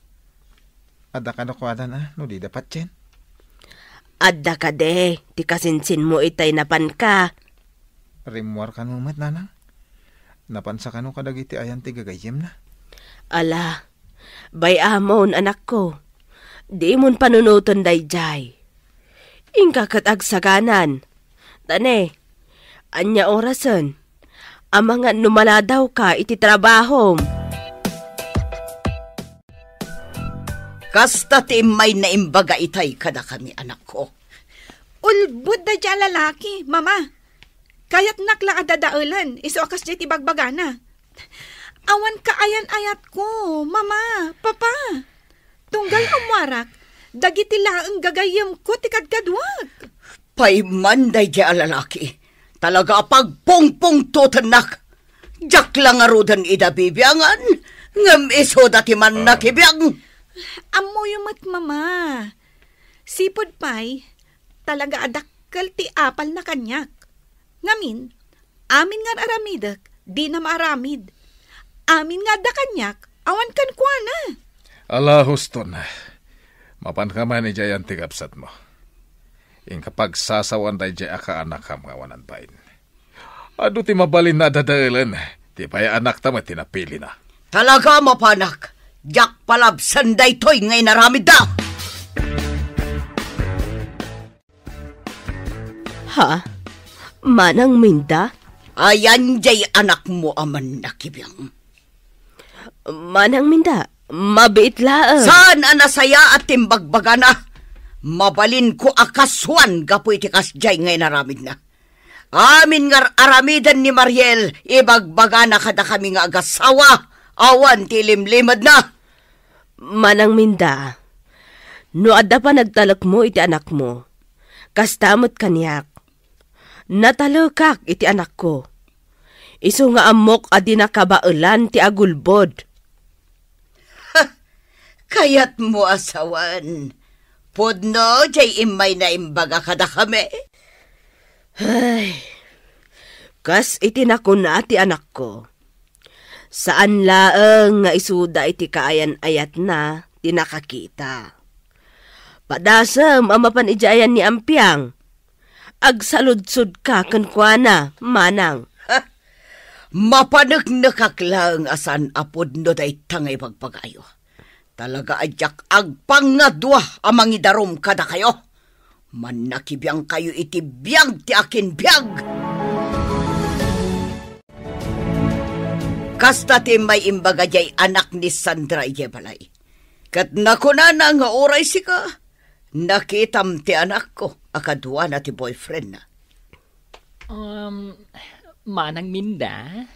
Adda kadakuada a, no dida patien? Adda kadi ti kasinsinmo itay napanka? Rimmuar kano met, Nanang. Napansa kano kadagiti ayan ti gagayyemna? Ala, bay-amon, anakko. Dimon panunoten daydiay. Inka ket agsaganan. Ta ne, ania orasen? Amangan no maladawka iti trabahom. Kasta ti immayna imbaga itay kadakami, anakko. Ulbod daydiay a lalaki, Mama. Kayatnak la a dadaelen, isu a kasdiay ti bagbagana. Awan kaayan-ayatko, Mama, Papa. Tunggal ammoarak, dagiti laeng gagayyemko ti kadkaduak. Pay man daydiay a lalaki, talaga a pagpungpungtotennak. Diak la ngaruden ida bibiangan, ngem isuda ti mannakibiang. Ammoyo met, Mama. Sipud pay, talaga a dakkel ti apalna kaniak. Ngamin, amin nga ar-aramidek, dina maaramid. Amin nga adda kaniak, awan kenkuana. Ala, huston. Mapanka man idiay anti-, kabsatmo. Inka pagsasawan daydiay a kaanakam nga awanan bain. Adu ti mabalin a dadaelen, ti pay anakta met ti napilina. Talaga a mapanak, diak palabsen daytoy nga inaramidda. Ha? Manang Minda? Ayan jay anakmo a mannakibiang. Manang Minda, mabiit laeng. Saan a nasayaat ti imbagbagana? Mabalinko a kasuan gapu iti kasjay nga inaramidna. Amin nga ar-aramiden ni Mariel, ibagbagana kadakami nga agasawa, awan ti ilimlimedna. Manang Minda, no adda panagtalekmo iti anakmo, kasta met kaniak. Natalekak iti anakko. Isu nga ammok a di nakabaelan ti agulbod. Kayatmo a sawen, pudno jay immayna imbaga kadakami? Ay, kas iti nakuna ti anakko, saan laeng nga isuda iti kaayan-ayatna ti nakakita. Padasem a mapan idiay ayan ni Ampiang. Agsaludsodka kenkuana, manang. Ha? Mapaneknekak laeng a saan a pudno dayta nga ibagbagayo. Talaga a diak agpangadua a mangidarum kadakayo. Mannakibiangkayo iti biag ti akin biag. Kasta ti immay imbaga jay anak ni Sandra idiay balay. Ket nakunana nga uray sika, nakitam ti anakko a kaduana ti boyfriendna. Um, Manang Minda,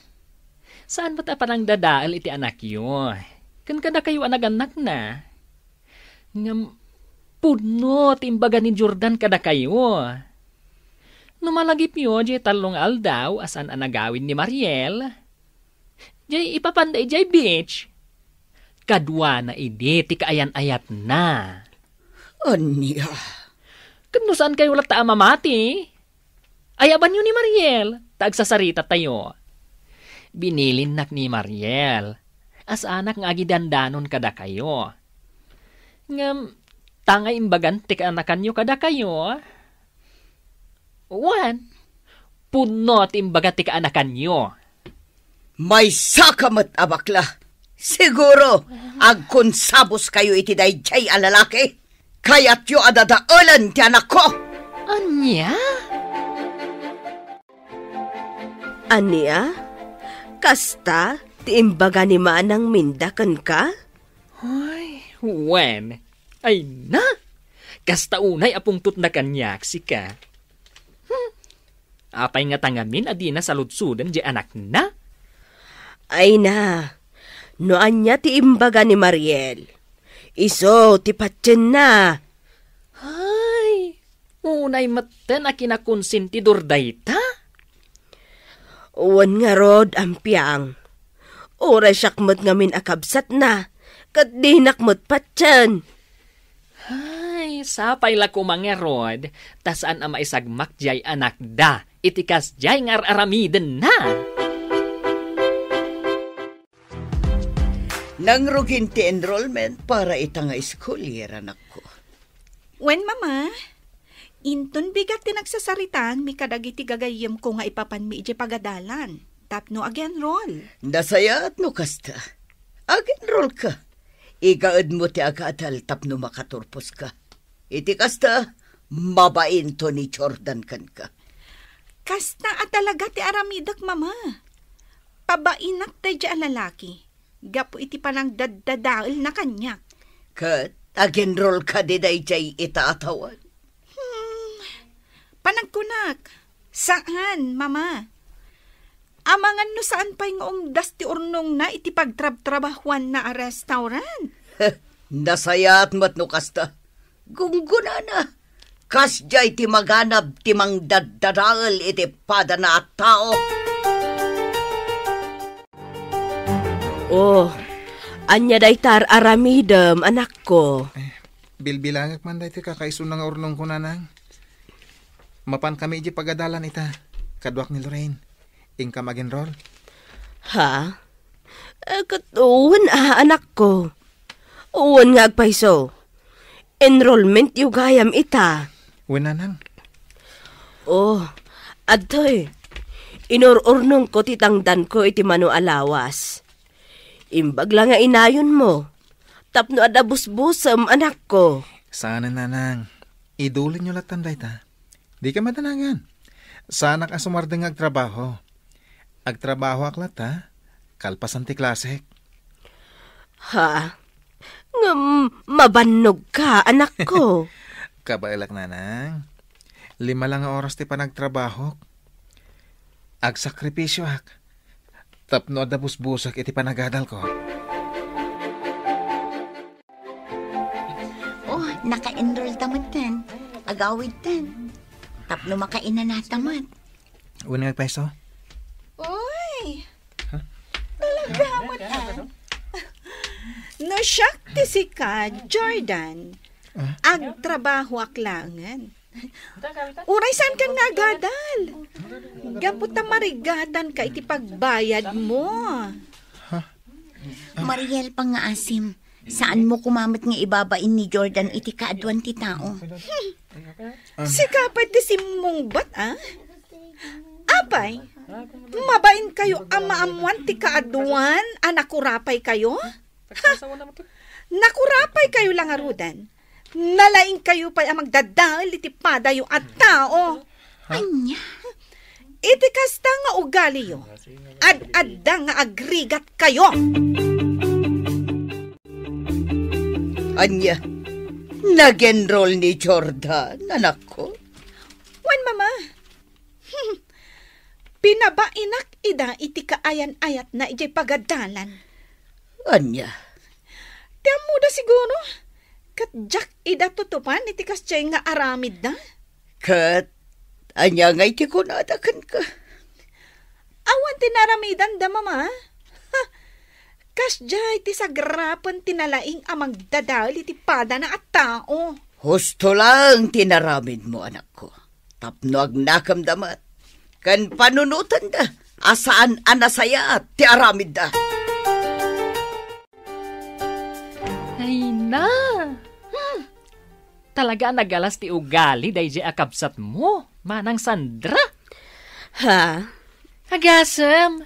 saan met a panangdadael iti anakyo? Ken kadakayo a nagannakna? Ngem pudno ti imbaga ni Jordan kadakayo. No malagipyo jay tallo nga aldaw a saan a nagawid ni Mariel, jay ipapanda idiay beach. Kaduana idi ti kaayan-ayatna. Ania? Tapno saankayo latta a mamati? Ayabanyo ni Mariel, ta agsasaritatayo. Binilinnak ni Mariel a saanak nga agidandanon kadakayo. Ngem, ta nga imbagan ti kaanakanyo kadakayo, wen, pudno ti imbaga ti kaanakanyo. Maysaka met a bakla. Siguro, agkonsaboskayo iti daydiay a lalaki. Kayatyo a dadaelen ti anakko. Ania? Ania? Kasta ti imbaga ni Manang Minda kenka? Ay, wen. Ay na! Kasta unay a pungtotna kaniak, sika. Hmm. Apay ngata ngamin a dina saludsoden diay anakna? Ay na, no ania ti imbaga ni Mariel, isu ti patienna. Ay, unay metten a kinakonsentidor dayta? Wen ngarud, Ampiang. Uray siak met ngamin a kabsatna, ket dinak met patien. Ay, sapay la koma ngarud, ta saan a maisagmak diay anakda iti kasdiay nga ar-aramidenna. Nangrugin ti enrollment para ita nga school year, anakko. Wen, Mama, inton bigat ti nagsasaritaanmi kadagiti gagayyemko nga ipapanmi idiay pagadalan tapno ag-enroll. Nasayaat no kasta. Ag-enrollka. Igaedmo ti agadal tapno makaturposka. Iti kasta, mabainto ni Jordan kenka. Kasta a talaga ti aramidek, Mama. Pabainak daydiay a lalaki gapu iti panangdaddadaelna kaniak. Ket ag-enrollka daydiay ita a tawen? Hmm, panagkunak, saan, Mama. Amangan no saan pay nga umdas ti urnongna iti pagtrabtrabahuanna a restaurant. Nasayaat met no kasta. Gunggonana. Kasdiay ti maganab ti mangdaddadael iti padana a tao. Oh, ania dayta ar-aramidem, anakko? Eh, bilbilangek man daytoy kakaisuna nga urnongko, nanang. Mapankami idiay pagadalan ita, kaduak ni Lorraine. Inkam ag-enroll? Ha? Eh, ket wen a, anakko. Wen nga agpayso. Enrollmentyo gayam ita. Wen, nanang. Oh, adtoy. Inur-urnongko ti tangdanko iti mano a lawas. Imbag la nga inayonmo. Tapno adda busbusem, anakko. Saanen, nanang. Idulinyo lattan dayta. Dika madanagan. Saanak a sumardeng nga agtrabaho. Agtrabahoak latta, kalpasan ti klasek. Ha? Ngem mabannogka, anakko. Kabaelak, nanang. Lima la nga oras ti panagtrabahok. Agsakripisioak tapno adda busbusek iti panagadalko. Oh, naka-enroll ta metten. Agawidtan. Tapno makainanata met. Wen nga agpayso? Uy! Ha? Talaga met, ah. No siak ti sika, Jordan, ah? Agtrabahoak laengen. Uray saankan nga agadal. Gapu ta marigatanka iti pagbayadmo. Ha? Mariel, pangngaasim, saanmo koma met nga ibabain ni Jordan iti kaaduan ti tao. Sika pay ti simmungbat, a? Apay, mabainkayo a maammoan ti kaaduan a nakurapaykayo? Ha? Nakurapaykayo la ngaruden. Nalaingkayo pay a magdadael iti padayo a tao. Ania? Iti kasta nga ugaliyo, ad-adda nga agrigatkayo. Ania? Nag-enroll ni Jordan, anakko? Wen, Mama. Pinabainak ida iti kaayan-ayatna idiay pagadalan. Ania? Ti ammoda siguro, ket diak ida tutupan iti kasdiay nga aramidda. Ket ania ngay ti kunada kenka? Awan ti naaramidanda, Mama. Ha! Kasdiay ti sagrapen ti nalaing a magdadael iti padana a tao. Husto laeng ti inaramidmo, anakko, tapno agnakemda met ken panunotenda a saan a nasayaat ti aramidda. Ay na! Hmm. Talaga a nagalas ti ugali daydiay a kabsatmo, Manang Sandra. Ha? Agasem!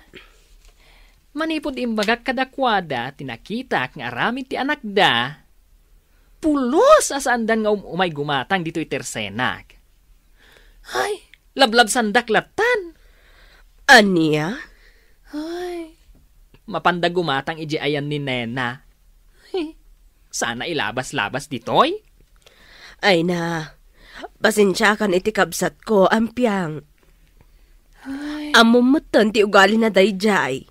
Manipud imbagak kadakuada ti nakitak nga aramid ti anakda, pulos a saandan nga um-, umay gumatang ditoy tersenak. Ay, lablabsandak lattan. Ania? Ay, mapanda gumatang idiay ayan ni Nena. Ay, sana ilabas-labas ditoy. Ay na, pasensiakan iti kabsatko, Ampiang. Ay. Ammom metten ti ugalina daydiay.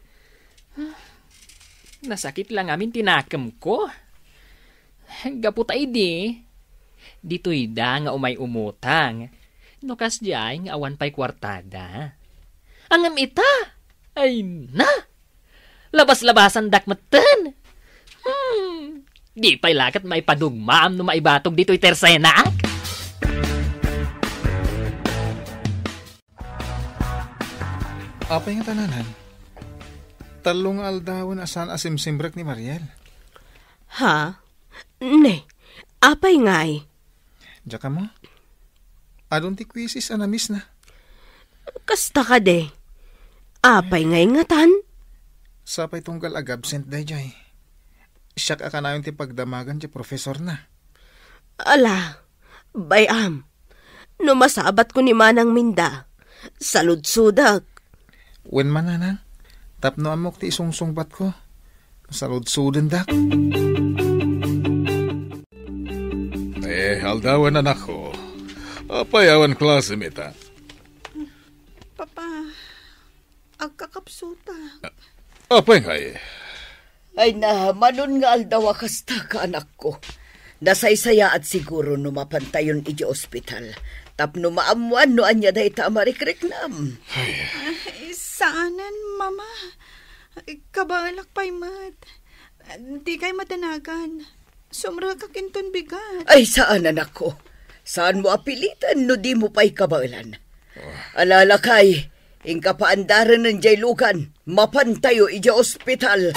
Nasakit la ngamin ti nakemko. Gapu ta idi, ditoyda nga umay umutang. No kasdiay nga awan pay kuartada. Ngem ita, ay na! Labas-labasandak metten. Hmm, di pay la ket maipadugmaam no maibatog ditoy tersenak. Apay nga tananan? Tallo nga aldawen a saan a simsimrek ni Mariel. Ha? Ne, apay ngay? Diak ammo. Adun ti quizzes a na-miss na. Kasta kadi. Apay ngay ngatan? Sapay tunggal ag-absent daydiay. Siak a kanayon ti pagdamagan ti profesorna. Ala, bay-am. No masabatko ni Manang Minda, saludsodek. Wen man, Nanang, tapno ammok ti isungsungbatko, saludsodendak. Eh, aldawen, anakko. Apay awan klasem ita? Papa, agkakapsuta. Apay ngay? Ay na, manon nga aldaw a kasta ka, anakko. Nasaysayaat siguro no mapantayon iti ospital tapno maammoan no ania dayta a marikriknam. Ay. Ay, saanen, Mama. Kabaelak pay met. Dikay madanagan. Sumrekak inton bigat. Ay, saan, anakko. Saanmo a piliten no dimo pay kabaelan. Ah. Ala, lakay, inka paandarenen diay lugan. Mapantayo idiay ospital.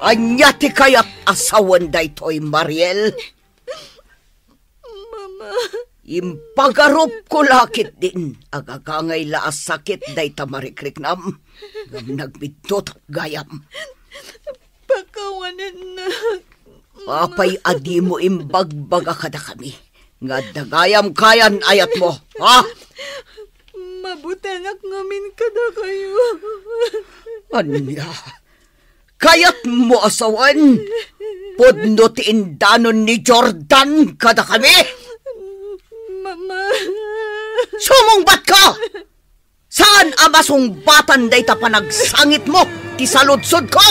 Ania ti kayat a sawen daytoy, Mariel? Mama. Impagarupko la ketdin, agagangay la a sakit dayta marikriknam, ngem nagbiddut gayam. Pakawanennak, Mama. Apay a dimo imbagbaga kadakami nga adda gayam kayan ayatmo, ha? Mabutengak ngamin kadakayo. Ania? Kayatmo a sawen? Pudno ti indanon ni Jordan kadakami? Mama. Sumungbatka! Saan a masungbatan dayta panagsangitmo ti saludsodko?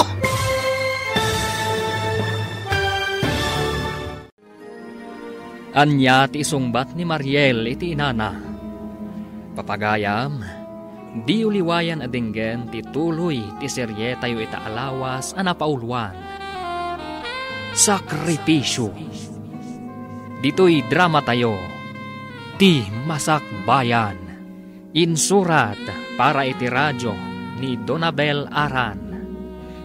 Ania ti isungbat ni Mariel iti inana? Papagayam, diyo liwayan a denggen ti tuloy ti serietayo ita a lawas a napauluan, Sakripisio. Ditoy dramatayo, Ti Masakbayan. Insurat para iti radio ni Donabel Aran,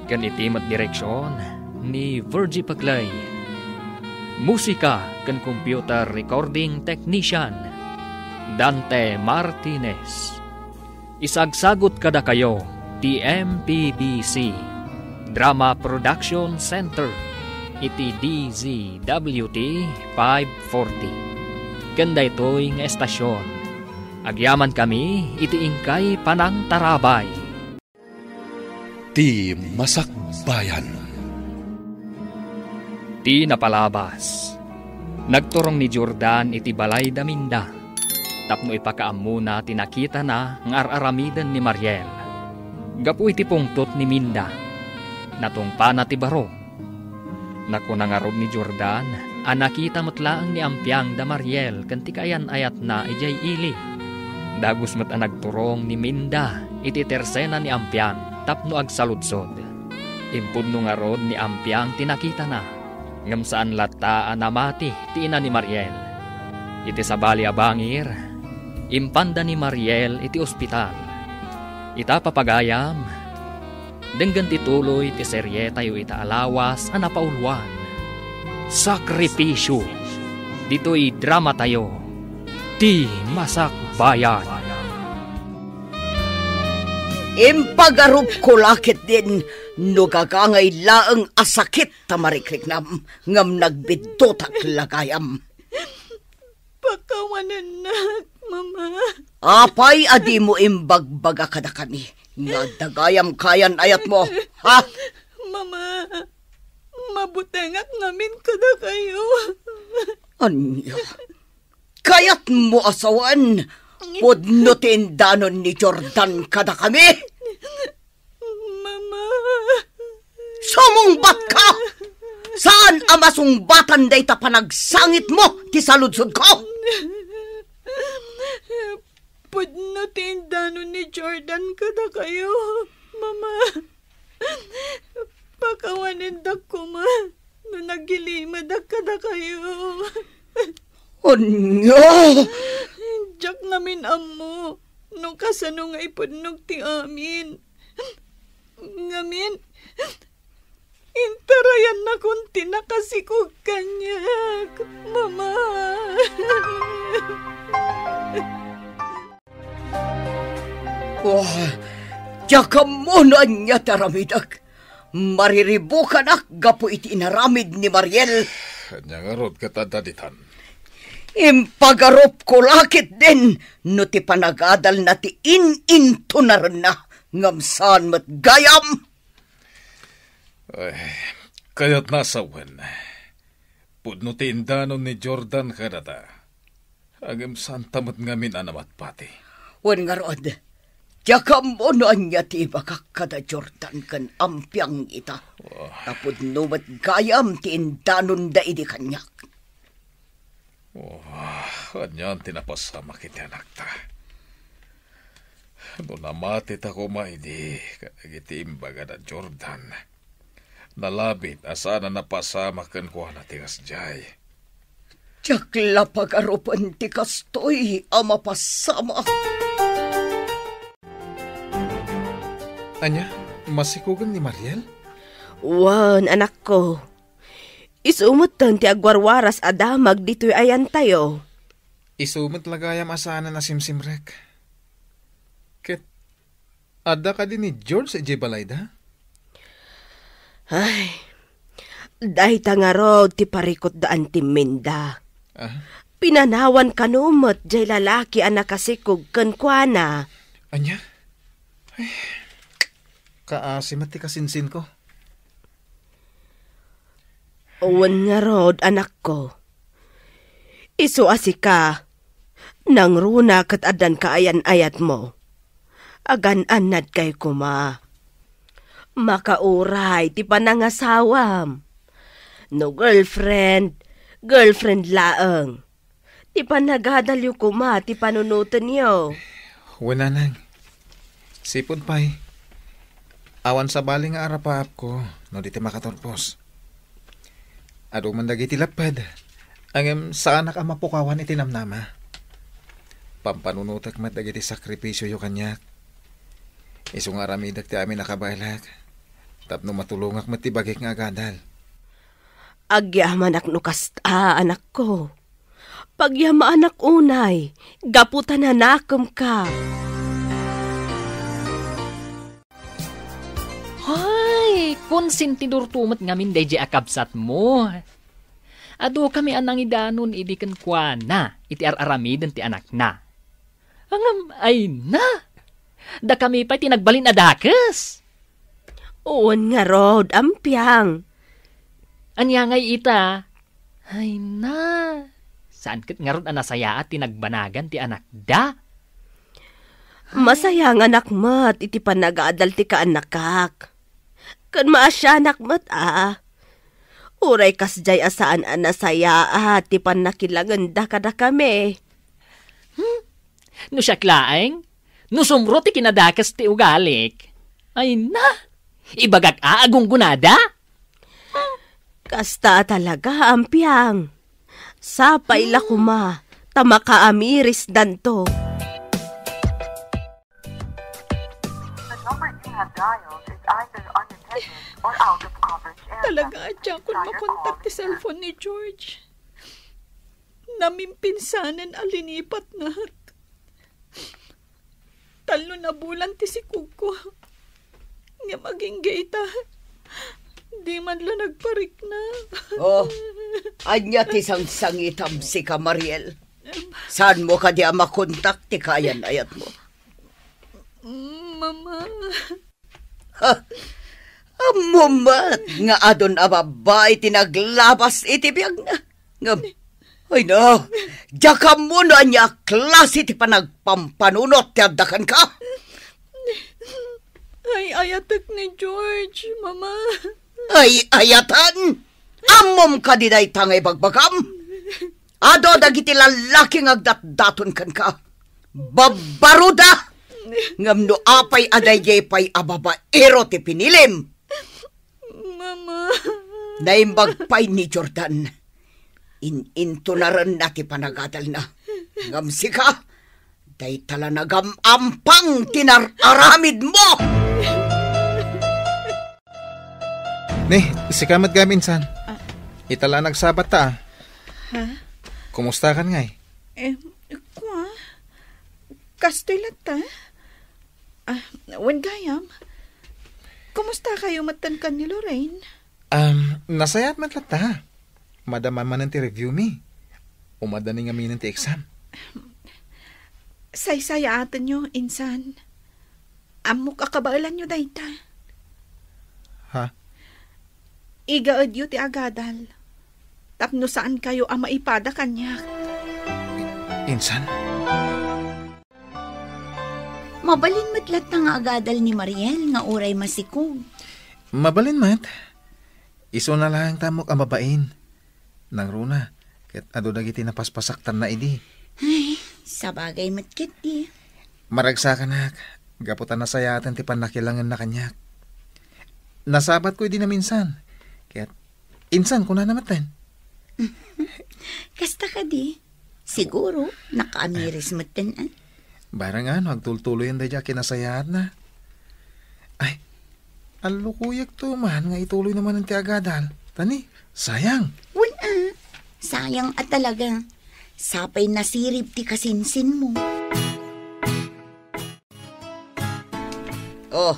ken iti met direksion ni Virgie Paclay. Musika ken computer recording technician, Dante Martinez. Isagsagut kadakayo ti M P B C Drama Production Center iti D Z W T five forty. Ken daytoy nga estasion, agyamankami iti inkay panangtarabay. Ti Masakbayan. Ti napalabas, nagturong ni Jordan iti balay da Minda tapno ipakaammona ti nakitana nga ar-aramiden ni Mariel. Gapu iti pungtot ni Minda, natungpana ti baro. Nakuna ngarud ni Jordan a nakita met laeng ni Ampiang da Mariel ken ti kaayan-ayatna idiay ili. Dagus met a nagturong ni Minda iti tersena ni Ampiang tapno agsaludsod. Impudno ngarud ni Ampiang ti nakitana. Ngem saan latta a namati ti ina ni Mariel. Iti sabali a bangir, impanda ni Mariel iti ospital. Ita, papagayam, denggen ti tuloy ti serietayo ita a lawas a napauluan, Sakripisyo. Ditoy dramatayo, Ti Masakbayan. Impagarupko la ketdin no gagangay laeng a sakit ta marikriknam, ngem nagbiddutak la gayam. Pakawanennak, Mama. Apay a dimo imbagbaga kadakami nga adda gayam kayan-ayatmo, ha? Mama, mabutengak ngamin kadakayo. Ania? Kayatmo a sawen, pudno ti indanon ni Jordan kadakami? Mama. Sumungbatka! Saan a masungbatan dayta panagsangitmo ti saludsodko? Pudno ti indanon ni Jordan kadakayo, Mama. Pakawanendak koma no nagilimedak kadakayo. Ania? Diak ngamin ammo no kasano nga ipudnog ti amin. Ngamin, intarayannakon ti nakasikog kaniak, Mama. Oh, diak ammo no ania ti aramidek. Mariribukanak gapu iti inaramid ni Mariel. Ania ngarud ket adda ditan? Impagarupko la ketdin no ti panagadalna ti in-intunarenna, ngem saan met gayam. Ay, kayatna a sawen, pudno ti indanon ni Jordan kadata. Ngem saanta met ngamin a namatpati. Wen ngarud, diak ammo no ania ti ibagak kada Jordan ken Ampiang ita. Oh. Ta pudno met gayam ti indanonda idi kaniak. Oh, anian ti napasamak iti anakta? No namatita koma idi kadagiti imbagada Jordan, nalabit a saan a napasamak kenkuana ti kasdiay. Diak la pagarupen ti kastoy a mapasamak. Ania, masikogen ni Mariel? Wen, anakko. Isu metten ti agwarwaras a damag ditoy ayantayo. Isu met la gayam a saanen a simsimrek. Ket adda kadi ni George idiay balayda? Ay, dayta ngarud ti parikutda Auntie Minda. Ah? Pinanawan kano met diay lalaki a nakasikog kenkuana. Ania? Ay, kaasi met ti kasinsinko. Wen ngarud, anakko. Isu a sika, nangruna ket addan kaayan-ayatmo. Agan-annadkay koma. Makauray ti panangasawam. No girlfriend, girlfriend laeng. Ti panagadalyo koma ti panunotenyo. Wen, nanang. Sipud pay, awan sabali nga arapaapko no di ti makaturpos. Adu man dagiti lepped, ngem saanak a mapukawan iti namnama. Pampanunotek met dagiti sakripisioyo kaniak. Isu nga aramidek ti amin a kabaelek, tapno matulongak met ti bagik nga agadal. Agyamanak no kasta, anakko. Pagyamaanak unay, gapu ta nanakemka. Hay, konsentidorto met ngamin daydiay a kabsatmo. Adukami a nangidanon idi kenkuana iti ar-aramiden ti anakna. Ngem, ay na! Dakami pay ti nagbalin a dakes. Wen ngarud, ampiang. Ania ngay ita? Ay na, saan ket ngarud a nasayaat ti nagbanagan ti anakda? Masayanganak met iti panagadal ti kaannakak. Ken maasianak met a. Uray kasdiay a saan a nasayaat ti pannakilangenda kadakami. Hmm? No siak laeng, no sumro ti kinadakes ti ugalik. Ay na, ibagak a agunggonada? Kasta a talaga, Ampiang. Sapay la koma, ta makaamirisdanto. The number you have dialed is either unattended or out of coverage area. Talaga a diakon makontak ti cellphone ni George. Namimpinsanen a linipatnak. Tallo a bulan ti sikogko. Ngem agingga ita, di man la nagparikna. Oh, ania ti sangsangitam, sika, Mariel? Saanmo kadi a makontak ti kayan-ayatmo? Mama. Ha? Ammom met nga adun a babbai ti naglabas iti biagna. Ngem, ay na, diak ammo no ania a klase ti panagpampanunot ti adda kenka. Ay-ayatek ni George, Mama. Ay-ayatan? Ammom kadi dayta nga ibagbagam? Adu dagiti lallaki nga agdatdaton kenka. Babbaroda! Ngem no apay a daydiay pay a babaero ti pinilim? Mama. Naimbag pay ni Jordan. In-intunarenna ti panagadalna. Ngem sika, dayta la nagam-ampang ti nar-aramidmo! Ni, sika met gayam, insan. Ah. Ita la nagsabat ta, ah. Ha? Kumustakan ngay? Eh, kua, kastoy latta. Ah, wen gayam. Kumusta kayo met kenka ni Lorraine? Um, nasayaat met latta. Madama manen ti review mi. Umadda ni ngaminen ti exam. Saysayaatenyo, insan. Ammok a kabaelanyo dayta. Ha? Igaedyo ti agadal. Tapno saan kayo a maipada kaniak. Insan? Mabalin met latta nga agadal ni Mariel nga uray masikog. Mabalin met. Isuna laeng ta ammok a mabain. Nangruna, ket adu dagiti napaspasaktanna idi. Ay, sabagay met ketdi. Maragsakanak, gapu ta nasayaaten ti pannakilangenna kaniak. Nasabatko idi naminsan, ket insan kunana metten. Kasta kadi? Siguro, nakaamiris metten, ah. Barang ano, agtultuloyen daydi a kinasayaatna. Ay, allukuyekto man nga ituloy na manen ti agadal. Ta ni, sayang. Wen, ah. Sayang a talaga. Sapay nasirib ti kasinsinmo. Oh,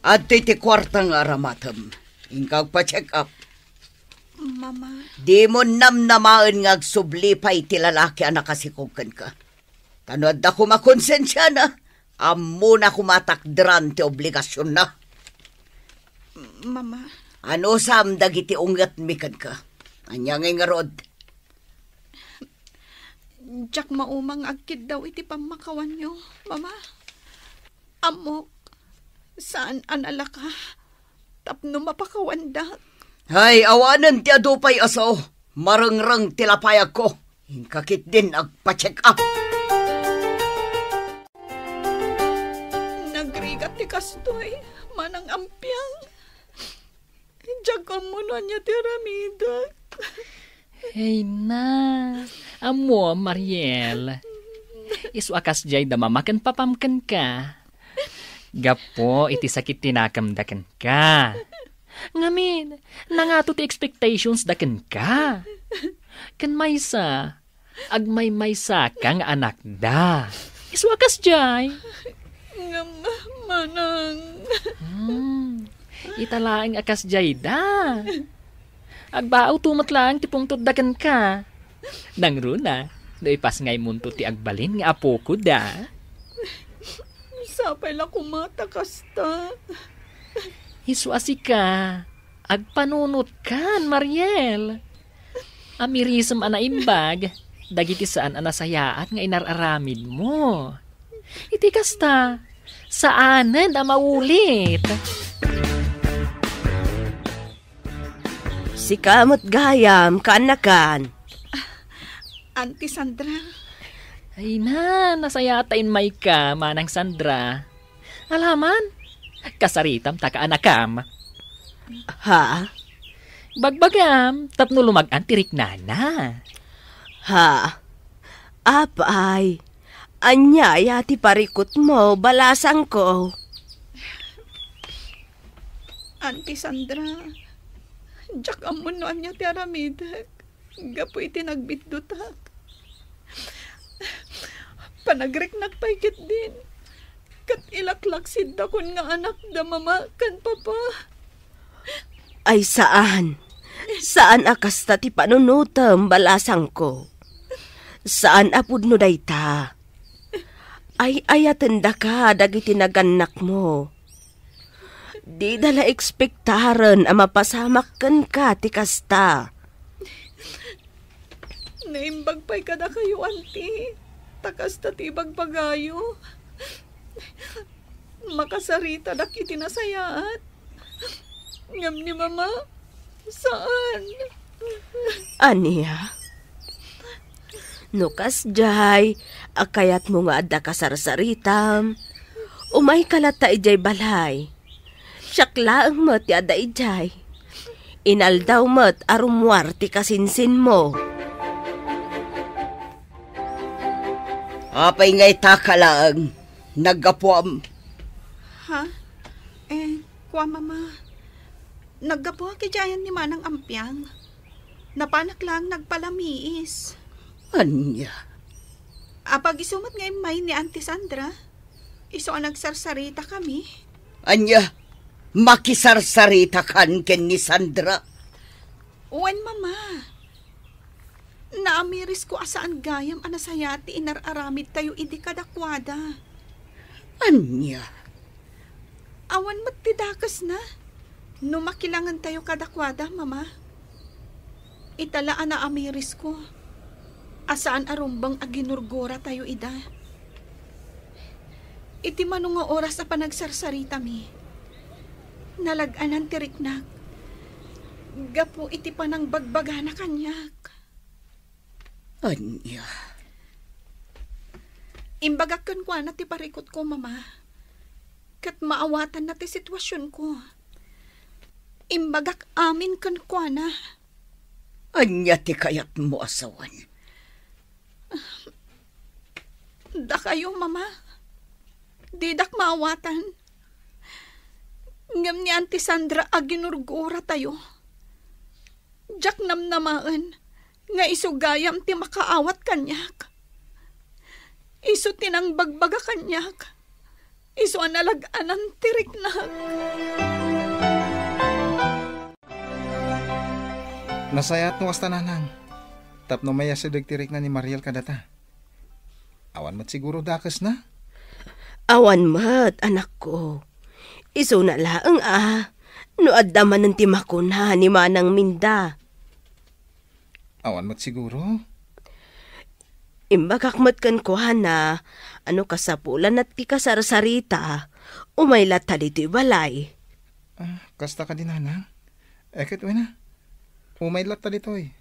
adtoy ti kuarta nga aramatem. Inka agpa-check up. Mama. Dimo namnamaen nga agsubli pay ti lalaki a nakasikog kenka. Ta no adda koma konsensiana, ammona koma a takderan ti obligasionna. Mama. Anusam dagiti ungetmi kenka? Ania ngay ngarud? Diak maumang nga agkiddaw iti pammakawanyo, Mama. Ammok, saan a nalaka tapno mapakawandak. Hay, awanen ti adu pay a sao. Marengreng ti lapayagko. Inka ketdin agpa-check up. Nagrigat ti kastoy, Manang Ampiang. Diak ammo no ania ti aramidek. Hey na, ammo, Mariel. Isu a kasdiay da mama ken papam kenka. Gapu iti sakit ti nakemda kenka. Ngamin, nangato ti expectations da kenka. Ken maysa, agmaymaysaka nga anakda. Isu a kasdiay. Ngem, Manang. Hmm. Ita laeng a kasdiay da. Agbaawto met laeng ti pungtotda kenka. Nangruna, no ipasngaymonto ti agbalin nga apokoda. Sapay la koma ta kasta. Isu a sika, agpanunotkan, Mariel. Amirisem a naimbag dagiti saan a nasayaat nga inar-aramidmo. Iti kasta, saanen a maulit. Sika met gayam, kaanakan. Auntie Sandra. Ay na, nasayaat ta immayka, Manang Sandra. Alaman, kasaritam ta kaanakam. Ha? Bagbagam, tapno lumag-an ti riknana. Ha? Apay, ania aya ti parikutmo, balasangko? Auntie Sandra, diak ammo no ania ti aramidek gapu iti nagbiddutak. Panagriknak pay ketdin, ket ilaklaksidakon nga anakda mama ken papa. Ay saan. Saan a kasta ti panunotem, balasangko. Saan a pudno dayta. Ay-ayatendaka dagiti nagannakmo. Dida la ekspektaren a mapasamak kenka ti kasta. Naimbag pay kadakayo, Auntie, ta kasta ti ibagbagayo. Makasaritadak iti nasayaat. Ngem ni Mama, saan. Ania? No kasdiay a kayatmo nga adda kasarsaritam, umayka latta idiay balay. Siak laeng met ti adda idiay. Inaldaw met a rummuar ti kasinsinmo. Apay nga itaka laeng, naggapuam? Ha? Eh, kua, Mama. Naggapuak idiay ayan ni Manang Ampiang. Napanak laeng nagpalamiis. Ania? Apag isu met nga immay ni Auntie Sandra. Isu a nagsarsarita kami. Ania? Makisarsaritakan ken ni Sandra? Wen, Mama. Naamirisko a saan gayam a nasayaat ti inar-aramidtayo idi kadakuada. Ania? Awan met ti dakesna no makilangentayo kadakuada, Mama. Ita la a naamirisko a saan a rumbeng a ginurguratayo ida. Iti mano nga oras a panagsarsaritami, nalag-anan ti riknak gapu iti panangbagbagana kaniak. Ania? Imbagak kenkuana ti parikutko, Mama. Ket maawatanna ti situasionko. Imbagak amin kenkuana. Ania ti kayatmo a sawen? Dakayo, Mama. Didak maawatan. Ngem ni Auntie Sandra a ginurguratayo, diak namnamaen nga isu gayam ti makaawat kaniak. Isu ti nangbagbaga kaniak. Isu a nalag-anan ti riknak. Nasayaat no kasta, Nanang, tapno mayasideg ti rikna ni Mariel kadata. Awan met siguro dakesna? Awan met, anakko. Isuna laeng a, no adda manen ti makuna ni Manang Minda. Awan met siguro? Imbagak met kenkuana a no kasapulanna ti kasarsarita, umay latta ditoy balay. Ah, kasta kadi, Nanang? Eh, ket wen a, umay latta ditoy.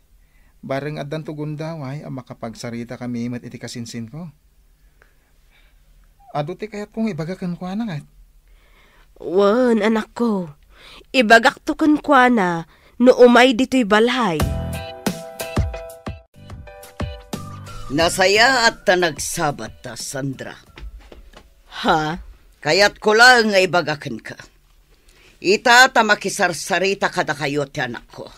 Bareng addanto gundaway a makapagsaritakami met iti kasinsinko. Adu ti kayatko nga ibaga kenkuana ket. Wen, anakko. Ibagakto kenkuana no umay ditoy balay. Nasayaat ta nagsabat ta, Sandra. Ha? Kayatko laeng nga ibaga kenka. Ita ta makisarsarita kadakayo ti anakko.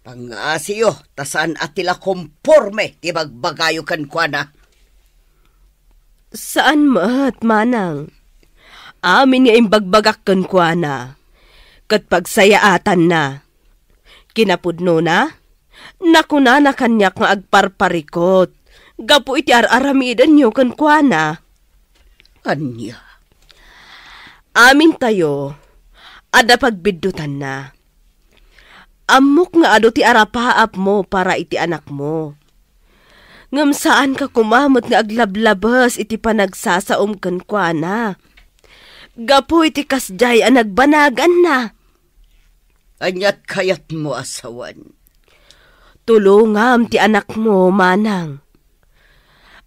Pangngasiyo, ta saan a ti la komporme ti bagbagayo kenkuana. Saan met, Manang. Amin nga imbagbagak kenkuana, ket pagsayaatanna. Kinapudnona, nakunana kaniak nga agparparikot gapu iti ar-aramidenyo kenkuana. Ania? Amintayo, adda pagbiddutanna. Ammok nga adu ti arapaapmo para iti anakmo. Ngem saanka koma met nga aglablabes iti panagsasaom kenkuana. Gapu iti kasdiay a nagbanaganna. Aniat kayatmo a sawen? Tulongam ti anakmo, Manang.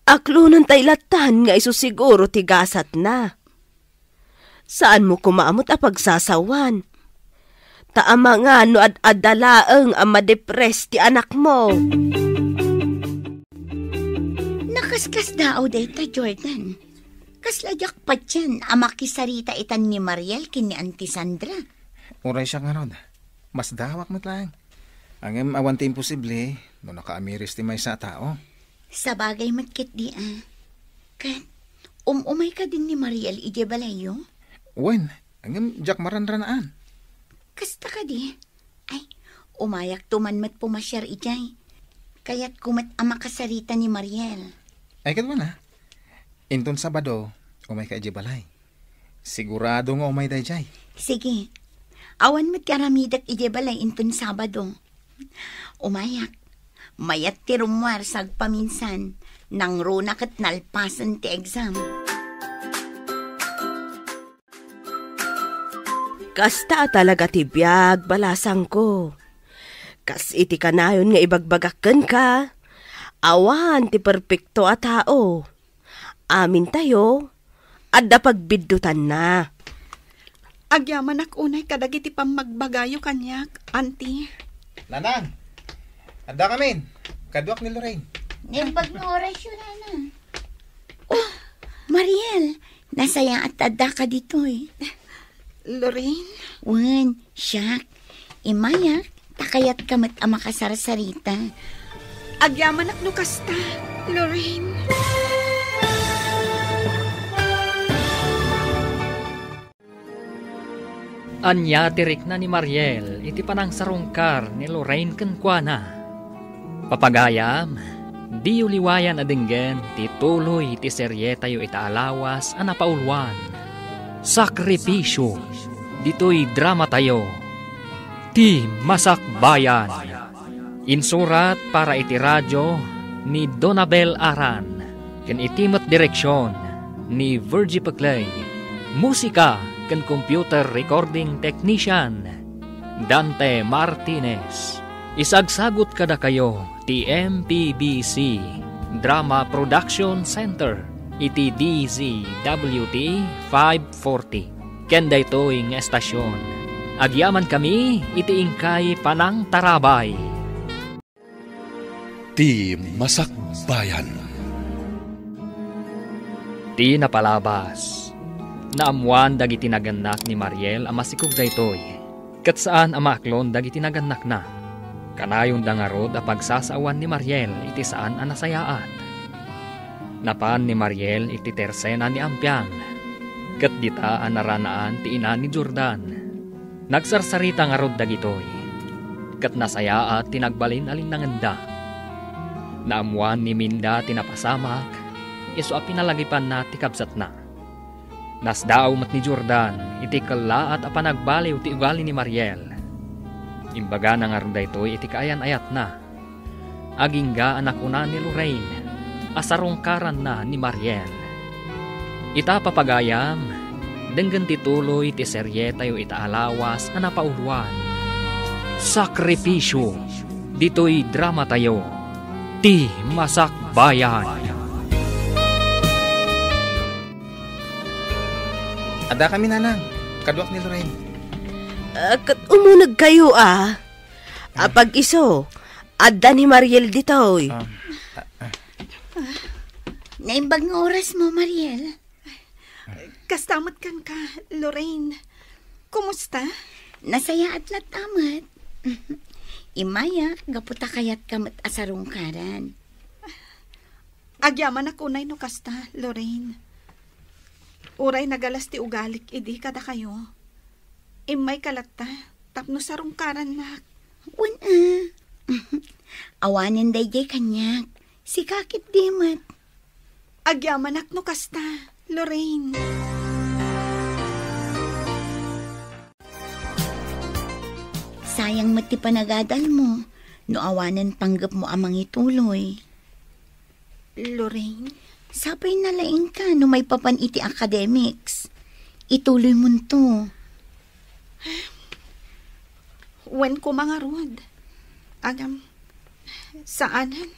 Aklonentay lattan nga isu siguro ti gasatna. Saanmo koma met a pagsasawan. Ta amangan no ad-adda laeng a madepres ti anakmo. Nakaskasdaaw dayta, Jordan. Kasla diak patien a makisarita itan ni Mariel ken ni Auntie Sandra. Uray siak ngarud, masdaawak met laeng. Ngem awan ti imposible no nakaamiris ti maysa a tao. Sabagay met ketdi a. Ket, um-umay kadin ni Mariel idiay balayyo? Wen, ngem diak maranranaan. Kasta kadi? Ay, umayakto man met pumasiar idiay. Kayatko met a makasarita ni Mariel. Ay, ket wen a. Inton Sabado, umayka idiay balay. Sigurado nga umay daydiay. Sige. Awan met ti aramidek idiay balay inton Sabado. Umayak. Mayat ti rummuar sa agpaminsan. Nangruna ket nalpasen ti exam. Kasta a talaga ti biag, balasangko. Kas iti kanayon nga ibagbagak kenka, awan ti perpekto a tao. Amintayo, adda pagbiddutanna. Agyamanak unay kadagiti pammagbagayo kaniak, Auntie. Nanang, adda kamin. Kaduak ni Lorraine. Naimbag nga orasyo, Nanang. Oh, Mariel, nasayaat ta addaka ditoy. Lorraine? Wen, siak. Imayak, ta kayatka met a makasarsarita. Agyamanak no kasta, Lorraine. Ania ti rikna ni Mariel iti panangsarungkar ni Lorraine kenkuana? Papagayam, diyo liwayan a denggen ti tuloy ti serietayo ita a lawas a napauluan, Sakripisyo, ditoy dramatayo, Ti Masakbayan. Insurat para iti radio ni Donabel Aran, ken iti met direksion ni Virgie Peclay. Musika ken computer recording technician, Dante Martinez. Isagsagut kadakayo ti M P B C Drama Production Center iti D Z W T five forty. Ken daytoy nga estasion, agyamankami iti inkay panangtarabay. Ti Masakbayan. Ti napalabas, naammoan dagiti nagannak ni Mariel a masikog daytoy, ket saan a maaklon dagiti nagannakna. Kanayonda ngarud a pagsasaoan ni Mariel iti saan a nasayaat. Napan ni Mariel iti tersena ni Ampiang, ket dita a naranaan ti ina ni Jordan. Nagsarsarita ngarud dagitoy, ket nasayaat ti nagbalin a linnangenda. Naammoan ni Minda ti napasamak, isu a pinalagipanna ti kabsatna. Nasdaaw met ni Jordan iti kellaat a panagbaliw ti ugali ni Mariel. Imbagana ngarud daytoy iti kaayan-ayatna. Agingga a nakuna ni Lorraine a sarungkaranna ni Mariel. Ita, papagayam, denggen ti tuloy ti serietayo ita a lawas a napauluan, Sakripisyo, ditoy dramatayo, Ti Masakbayan. Adda kami, Nanang. Kaduak ni Lorraine. Ah, ket umunegkayo, a. Ah. Apag-isu, adda ni Mariel ditoy. Ah, ah. Naimbag nga orasmo, Mariel. Kasta met kenka, Lorraine. Kumusta? Nasayaat latta met. Imayak, gapu ta kayatka met a sarungkaran. Agyamanak unay no kasta, Lorraine. Uray nagalas ti ugalik idi kadakayo, immayka latta tapno sarungkarannak. Wen a. Awanen daydiay kaniak. Sika ketdi met. Agyamanak no kasta, Lorraine. Sayang met ti panagadalmo no awanen panggepmo a mangituloy. Lorraine? Sapay nalaingka no maipapan iti academics. Ituloymonto. Wen koma ngarud. Agam, saanen.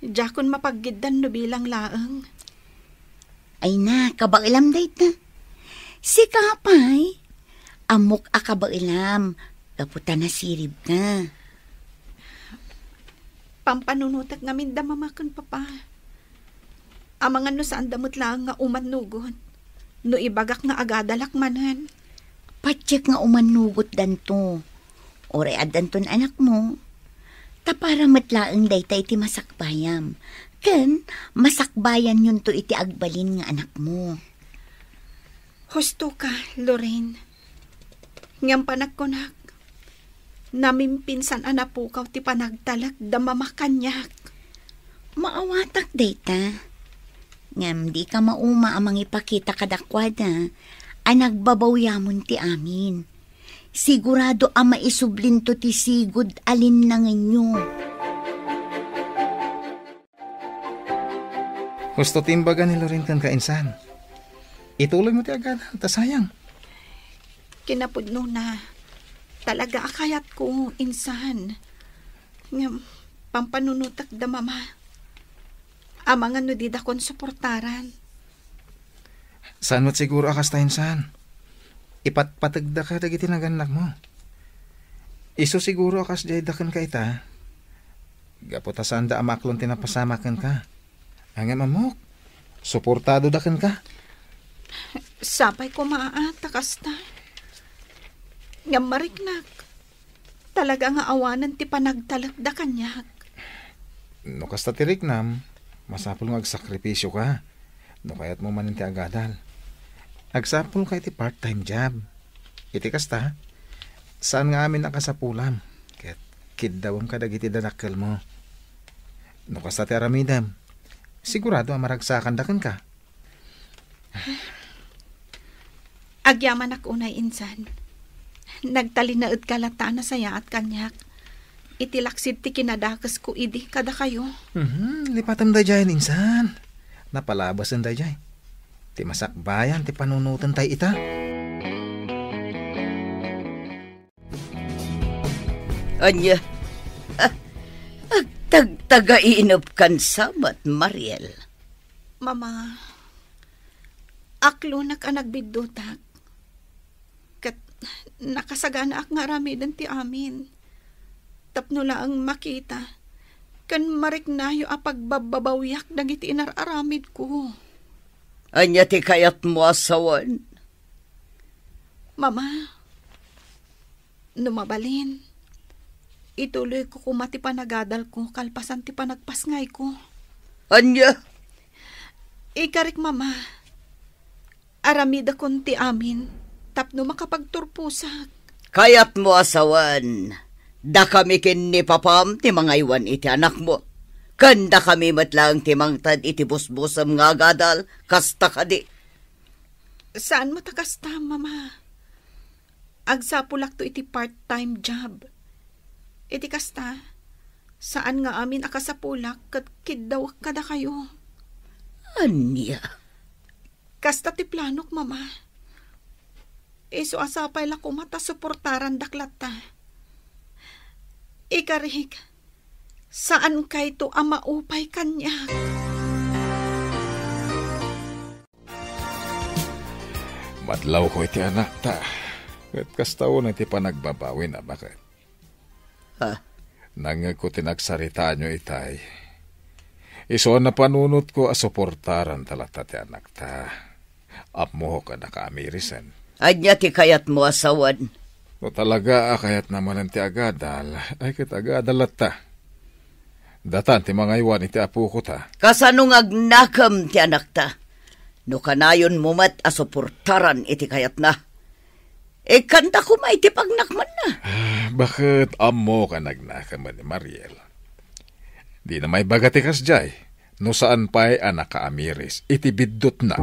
Diakon mapaggiddan no bilang laeng. Ay na, kabaelam dayta. Sika pay, Ammok a kabaelam, gapu ta nasiribka. Pampanunotek ngamin da mama ken papa. Amangan no saanda met laeng nga umannugot. No ibagak nga agadalak manen. Patiek nga umannugotdanto. Uray addanton anakmo. Ta para met laeng dayta iti masakbayam. Ken masakbayanyonto iti agbalin nga anakmo. Husto ka, Lorraine. Ngem panagkunak, namimpinsan a napukaw ti panagtalek da mama kaniak. Maawatak dayta. Ngem dika mauma a mangipakita kadakuada a nagbabawyamon ti amin. Sigurado a maisublinto ti sigud a linnangenyo. Husto ti imbaga ni Loren kenka, insan. Ituloymo ti agadal, ta sayang. Kinapudnona, talaga a kayatko, insan. Ngem, pampanunotek da mama. Amangan no didakon suportaran. Saan met siguro a kasta, insan. Ipatpategdaka dagiti nagannakmo. Isu siguro a kasdiay da kenka ita. Gapu ta saanda a maaklon ti napasamak kenka. Ngem ammok, suportado da kenka. Sapay koma a ta kasta. Ngem mariknak, talaga nga awanen ti panagtalek da kaniak. No kasta ti riknam, masapul nga agsakripisioka no kayatmo manen ti agadal. Agsapulka iti part-time job. Iti kasta, saan nga amin a kasapulam ket kiddawem kadagiti danakkelmo. No kasta ti aramidem, sigurado a maragsakanda kenka. Agyamanak unay, insan. Nagtalinaedka latta a nasayaat kaniak iti laksid ti kinadakesko idi kadakayo. Mhm, lipatem daydiay, insan. Napalabasen daydiay. Ti masakbayan ti panunoten tay ita. Ania? Ah, agtagtagainep kan samat, Mariel. Mama, aklonak a nagbiddutak. Ket nakasaganaak nga aramiden ti amin. Tapno laeng makita, ken mariknayo a pagbabbabawiak dagiti inar-aramidko. Ania ti kayatmo a sawen? Mama, no mabalin, ituloyko koma ti panagadalko kalpasan ti panagpasngayko. Ania? Ikarik, Mama, aramidakon ti amin tapno makapagturposak. Kayatmo a sawen, dakami ken ni papam ti mangaywan iti anakmo, ken dakami met laeng ti mangted iti busbusem nga agadal, kasta kadi? Saan met a kasta, Mama. Agsapulakto iti part-time job. Iti kasta, saan nga amin a kasapulak ket kiddawek kadakayo. Ania? Kasta ti planok, Mama. Isu a sapay la koma ta suportarandak latta. Ikarik, saankayto a maupay kaniak. Madlawko iti anakta, ket kasta unay ti panagbabawina, baket. Ha? Nangngegko ti nagsaritaanyo itay. Isu a napanunotko a suportaranta latta ti anakta. Ammok a nakaamirisan. Ania ti kayatmo a sawen? No talaga a kayatna manen ti agadal, ay ket agadal latta. Datan ti mangaywan iti apoko ta. Kasano nga agnakem ti anakta? No kanayonmo met a suportaran iti kayatna, ikkanta koma iti pagnakmanna. Ah, baket ammok a nagnakem ni Mariel. Dina maibaga ti kasdiay, no saan pay a nakaamiris iti biddutna.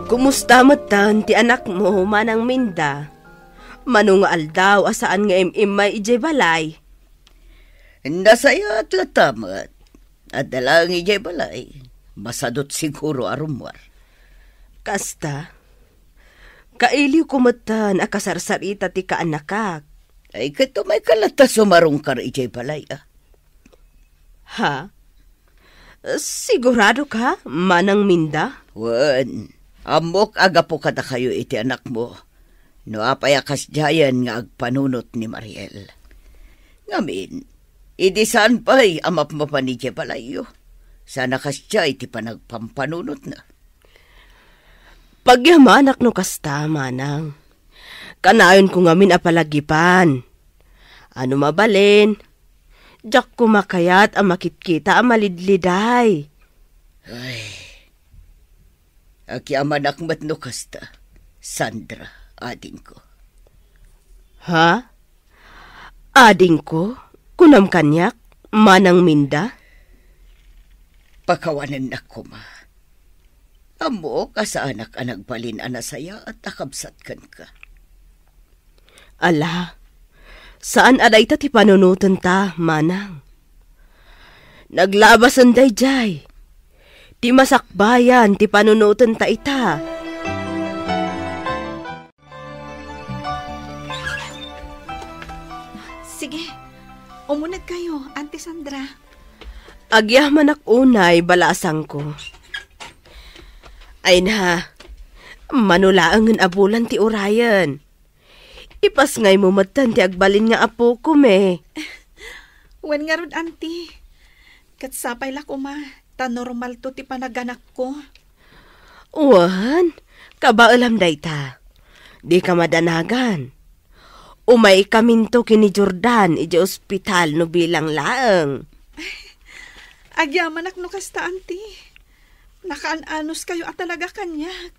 Kumusta metten ti anakmo, Manang Minda? Mano nga aldaw a saan nga im-immay idiay balay? Nasayaat latta met. Adda laeng idiay balay. Masadut siguro a rummuar. Kasta, kailiwko metten a kasarsarita ti kaannakak. Ay, ket umayka latta sumarungkar idiay balay, a? Ha? Sigurado ka, Manang Minda? Wen, Ammok a gapu kadakayo iti anakmo, no apay a kasdiayen nga agpanunot ni Mariel. Ngamin, idi saan pay a mapmapan idiay balayyo, saan a kasdiay ti panagpampanunotna. Pagyamanak no kasta, manang. Kanayonko ngamin a palagipan. Ano mabalin, diak koma kayat a makitkita a malidliday. Ay, agyamanak met no kasta, Sandra, adingko. Ha? Adingko? Kunam kaniak, Manang Minda? Pakawanennak koma. Ammok a saanak a nagbalin a nasayaat a kabsat kenka. Ala, saan a dayta ti panunotenta, manang. Naglabasen daydiay. Ti masakbayan ti panunotenta ita. Sige, umunegkayo, Auntie Sandra. Agyamanak unay, balasangko. Ay na, mano laengen a bulan ti urayen. Ipasngaymo metten ti agbalin nga apoko, me. Wen ngarud, Auntie. Ket sapay la koma, ta normalto ti panaganakko. Wen, kabaelam dayta. Dika madanagan. Umaykaminto ken ni Jordan idiay ospital no bilang laeng. Agyamanak no kasta, Auntie. Nakaan-anuskayo a talaga kaniak.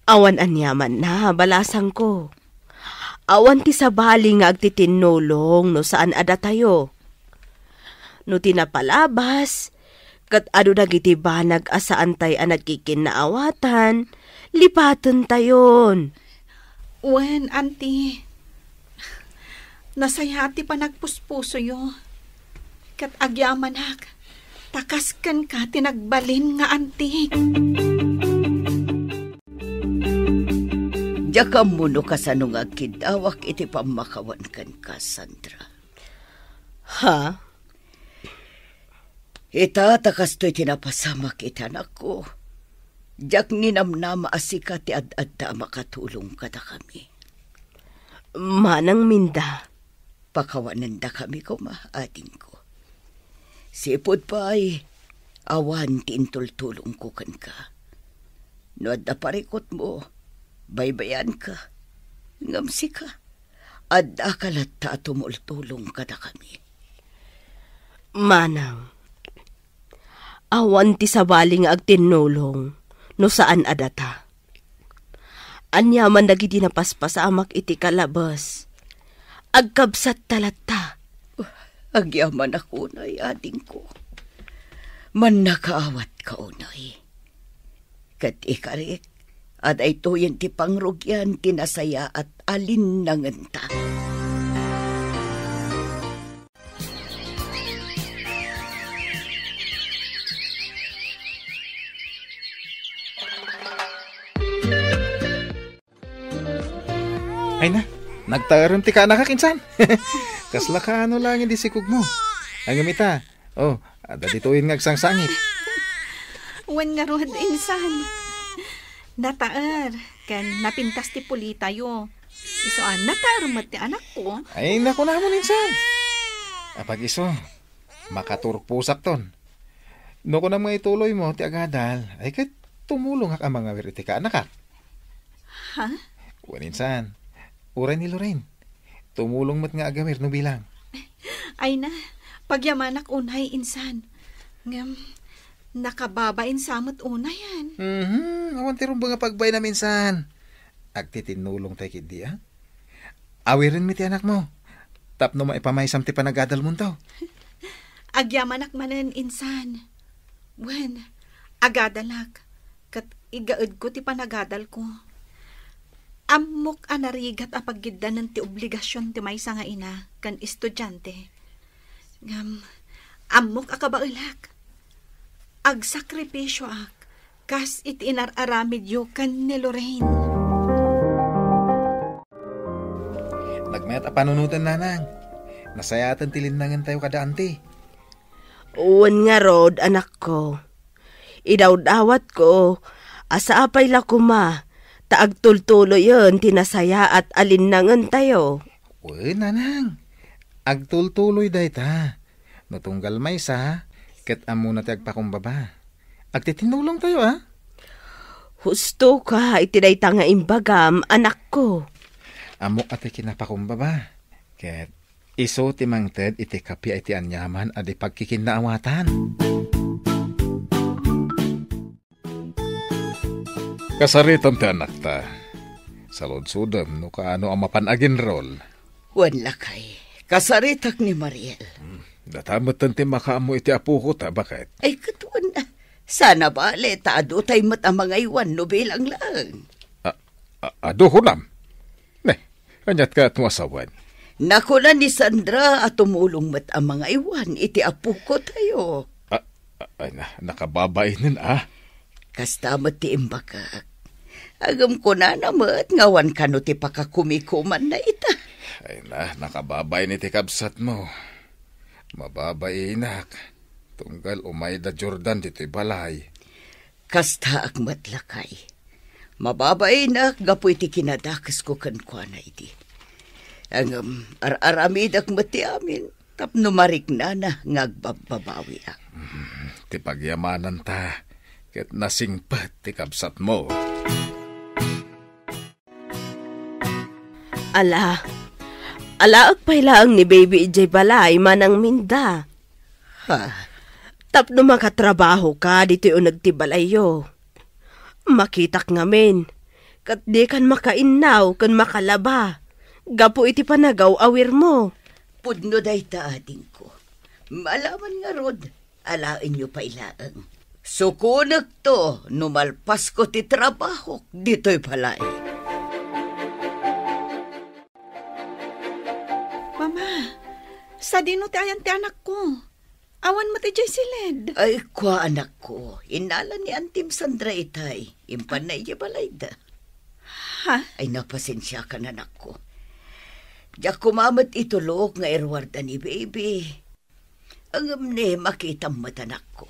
Awan aniamanna, balasangko. Awan ti sabali nga agtitinnulong no saan a datayo. No ti napalabas, ket adu dagiti banag a saantay a nagkikinnaawatan, lipatentayon. Wen, Auntie. Nasayaat ti panagpuspusoyo. Ket agyamanak, ta kas kenka ti nagbalin nga Auntie. Diak ammo no kasano nga agkiddawak iti pammakawan kenka, Sandra. Ha? Ita, ta kastoy ti napasamak iti anakko, diak ninamnama a sika ti ad-adda a makatulong kadakami. Manang Minda. Pakawanendakami koma, adingko. Sipud pay, awan ti intultulongko kenka. No adda parikutmo, baybay-anka. Ngem sika, addaka latta a tumultulong kadakami. Manang, awan ti sabali nga agtinnulong no saan a data. Aniaman dagiti napaspasamak iti kalabes, agkabsatta latta. Agyamanak unay, adingko. Mannakaawatka unay. Ket ikarik a daytoyen ti pangrugian ti nasayaat a linnangenta. Ay na, nagtaerem ti kaanakak insan. Kasla kaano laeng di sikogmo. Ay, ngem ita, oh, adda ditoyen nga agsangsangit. Wen ngarud, insan. Nataer, ken napintas ti pulitayo. Isu a, nataer met ti anakko. Ay, nakunamon insan. Apag-isu, makaturposakton. No kunam nga ituloymo ti agadal, ay ket tumulongak a mangawir iti kaanakak. Ha? Wen insan, uray ni Lorraine. Tumulong met nga agawir no bilang. Ay na, pagyamanak unay insan. Ngem, nakababain sa met unayen. Mhm, awan ti rumbeng a pagbainam insan. Agtitinnulong tay ketdi, a? Awirenmi ti anakmo tapno maipamaysam ti panagadalmonto. Agyamanak manen insan. Wen, agadalak, ket igaedko ti panagadalko. Ammok a narigat a pagiddanen ti obligasion ti maysa nga ina ken estudiante. Ngem, ammok a kabaelak. Agsakripisioak kas iti inar-aramidyo ken ni Lorraine. Nagmayat a panunoten, nanang. Nasayaten ti linnangentayo kada anti. Wen ngarud, anakko. Idawdawatko Asa a pay la koma, ta agtultuloyen ti nasayaat a linnangentayo. Wen, nanang. Agtultuloy dayta. No tunggal maysa, ket ammona ti agpakumbaba. Agtitinnulongtayo, a? Husto ka iti dayta nga imbagam, anakko. Ammok a ti kinapakumbaba. Ket isu ti mangted iti kapi a iti aniaman a di pagkikinnaawatan. Kasaritam ti anakta. Saludsodem no kaano a mapan aginrol. Wen, lakay, kasaritak ni Mariel. Hmm, data metten ti makaammo iti apoko ta, baket. Ay, ket wen, sana bale, ta adu tay met a mangaywan no bilang laeng. A, a, adu kunam? Ne, aniat kayat no a sawen? Nakuna ni Sandra a tumulong met a mangaywan iti apoko tayo. A, a, ay na, nakababainen, a. Kasta met ti imbagak. Agem kunana met nga awan kano ti pakakumikumanna ita. Ay na, nakababain iti kabsatmo. Mababainak. Tunggal umayda Jordan ditoy balay. Kastaak met, lakay. Mababainak gapu iti kinadakesko kenkuana idi. Ngem ar-aramidek met ti amin tapno mariknana nga agbabbabawiak. Mm, ti pagyamananta ket nasingpet ti kabsatmo. Ala, alaek pay laeng ni baby idiay balay, Manang Minda. Ha? Tapno makatrabaho ka ditoy uneg ti balayyo. Makitak ngamin, ket dikan makainnaw ken makalaba gapu iti panagaw-awirmo. Pudno dayta, adingko. Malaman ngarud, alaenyo pay laeng. Sukonekto no malpasko ti trabahok ditoy balay. Mama, sadino ti ayan ti anakko? Awan met idiay siled. Ay, kua, anakko. Innala ni Antim Sandra itay. Impanna idiay balayda. Ha? Ay, napasensiakan, anakko. Diak koma met itulok nga iruarda ni baby. Ngem ne, makitam met, anakko.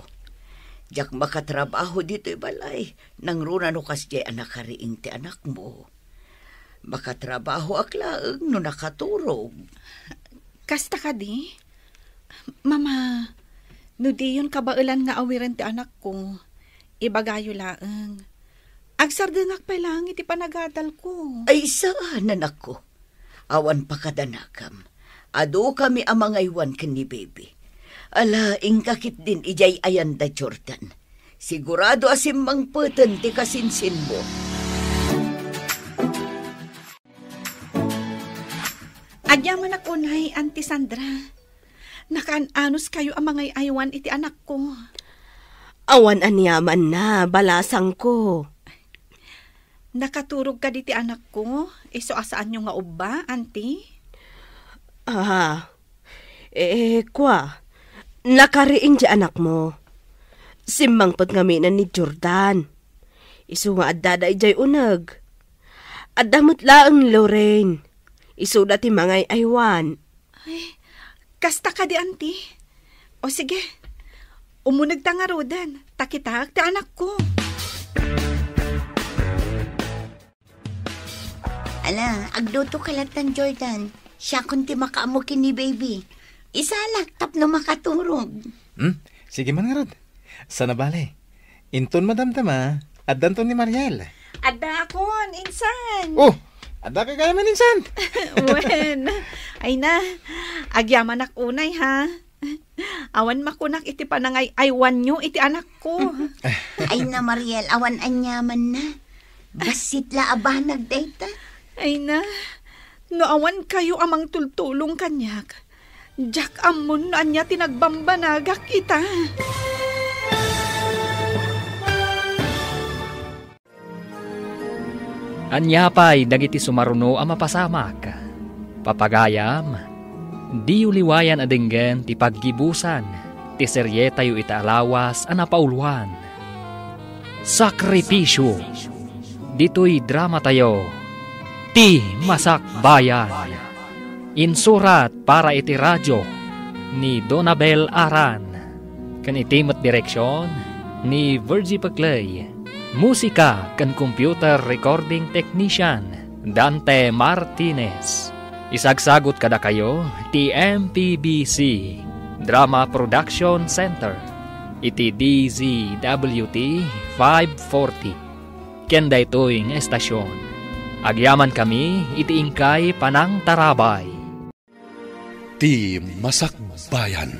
Diak makatrabaho ditoy balay. Nangruna no kasdiay a nakariing ti anakmo. Makatrabahoak laeng no nakaturog. Kasta kadi? Mama, no diyon kabaelan nga awiren ti anakko, ibagayo laeng. Agsardengak pay laeng iti panagadalko. Ay, saan, anakko. Awan pakadanakam. Adukami a mangaywan ken ni baby. Ala, inka ketdin idiay ayanda Jordan. Sigurado a simmangpeten ti kasinsinmo. Agyamanak unay, Auntie Sandra. Nakaan-anuskayo a mangay-aywan iti anakko. Awan aniamanna, balasangko. Nakaturog kadi ti anakko, isu a saanyo nga ubba, Auntie? Ah, eh, kua, nakariing ti anakmo. Simmangpet ngamin ni Jordan. Isu nga addada idiay uneg. Adda met laeng Lorraine. Isuda ti mangay-aywan. Ay, kasta kadi, Auntie? O sige, umunegta ngaruden, ta kitaek ti anakko. Ala, agluto ka lattan, Jordan. Siakon ti makaammo ken ni baby. Isalak tapno makaturog. Hmm? Sige man ngarud. Sana bale. Inton madamdama, addanton ni Mariel. Addaakon, insan. Oh, adda kay gayamen, insan. Wen. Ay na, agyamanak unay, ha? Awan makunak iti panangay-aywanyo iti anakko. Ay na, Mariel, awan aniamanna. Bassit la a banag dayta. Ay na, no awan kayo a mangtultulong kaniak, diak ammon no ania ti nagbambanagak ita. Ania pay dagiti sumaruno a mapasamak? Papagayam, diyo liwayan a denggen ti paggibusan ti serietayo ita a lawas a napauluan, Sakripisio. Ditoy dramatayo, Ti Masakbayan. Insurat para iti radio ni Donabel Aran, ken iti met direksion ni Virgie Peclay. Musika ken computer recording technician, Dante Martinez. Isagsagut kadakayo ti M P B C Drama Production Center iti D Z W T five forty. Ken daytoy nga estasion, agyamankami iti inkay panangtarabay. Ti Masakbayan.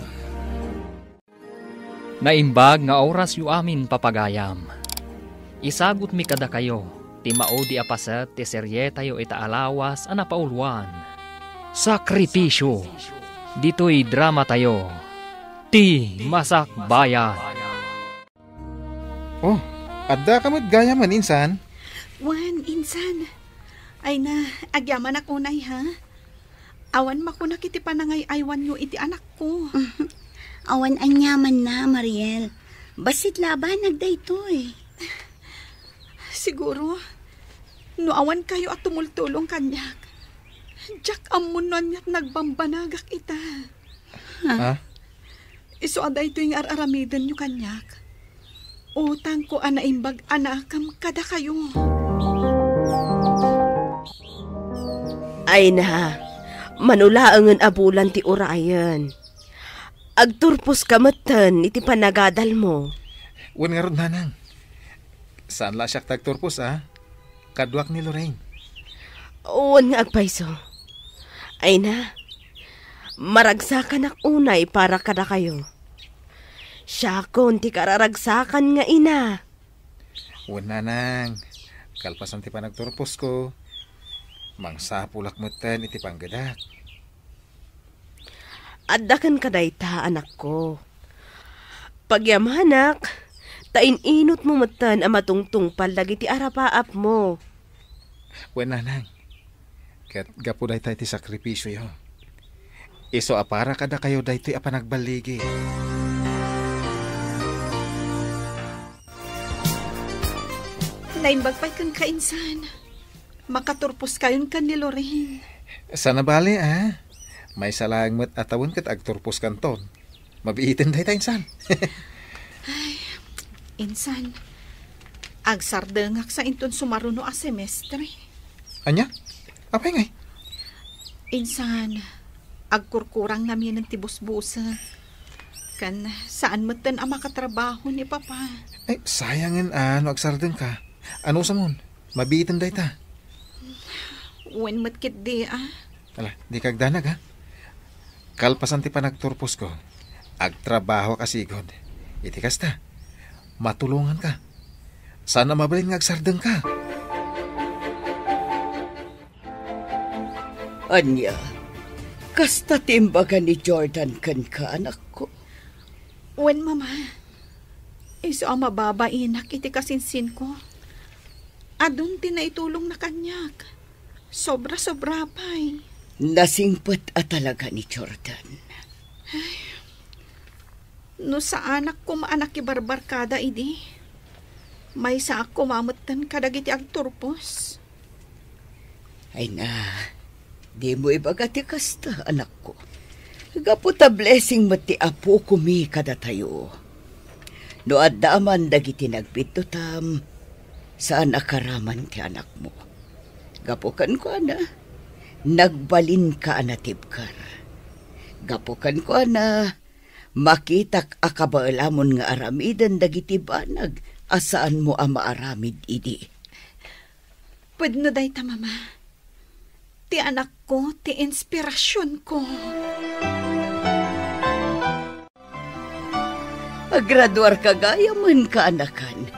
Naimbag nga orasyo amin, papagayam. Isagutmi kadakayo ti maudi a paset ti serietayo ita a lawas a napauloan, Sakripisyo. Ditoy dramatayo, Ti Masakbayan. Oh, addaka met gayamen, insan? Wen, insan. Ay na, agyamanak unay, ha? Awan makunak iti panangay-aywanyo iti anakko. Awan aniamanna, Mariel. Bassit la a banag daytoy. Siguro, no awan kayo a tumultulong kaniak, diak ammon no aniat nagbambanagak ita. Ha? Ha? Isu a daytoy nga ar-aramidenyo kaniak, utangko a naimbag a nakem kadakayo. Ay na, mano laengen a bulan ti urayen. Agturposka metten iti panagadalmo. Wen ngarud, nanang. Saan la siak ti agturpos, a? Kaduak ni Lorraine. Wen nga agpayso. Ay na, maragsakanak unay para kadakayo. Siakon ti kararagsakan nga ina. Wen, nanang, kalpasan ti panagturposko, mangsapulak metten iti panggedak. Adda kenka dayta, anakko. Pagyamanak, ta in-inutmo metten a matungtungpal dagiti arapaapmo. Wen, nanang, ket gapu dayta iti sakripisioyo, isu a para kadakayo daytoy a panagballigi. Naimbag pay kenka, insan. Makaturposkayon ken ni Lorraine. Saan a bale, a? Maysa laeng met a tawen ket agturposkanton. Mabiiten dayta, insan. Ay, insan, agsardengak sa inton sumaruno a semestre. Ania? Apay ngay? Insan, agkurkurang namienen ti busbusek. Ken saan metten a makatrabaho ni Papa. Ay, sayangen a no agsardengka. Anusamon, mabiiten dayta. Wen met ketdi, a. Ala, dika agdanag, a. Kalpasan ti panagturposko, agtrabahoak a sigud. Iti kasta, matulonganka. Saan a mabalin nga agsardengka. Ania, kasta ti imbaga ni Jordan kenka, anakko? Wen, Mama. Isu a mababainak iti kasinsinko. Adun ti naitulongna kaniak. Sobra-sobra pay. Nasingpet a talaga ni Jordan. Ay, no saanak koma a nakibarbarkada idi, maysaak koma metten kadagiti agturpos. Ay na, dimo ibaga ti kasta, anakko. Gapu ta blessing met ti Apokomi kadatayo. No adda man dagiti nagbiddutam, saan a karaman ti anakmo. Gapu kenkuana, nagbalinka a natibker. Gapu kenkuana, makitak a kabaelamon nga aramiden dagiti banag a saanmo a maaramid idi. Pudno dayta, Mama. Ti anakko, ti inspirasionko. Agraduarka gayamen, kaanakan.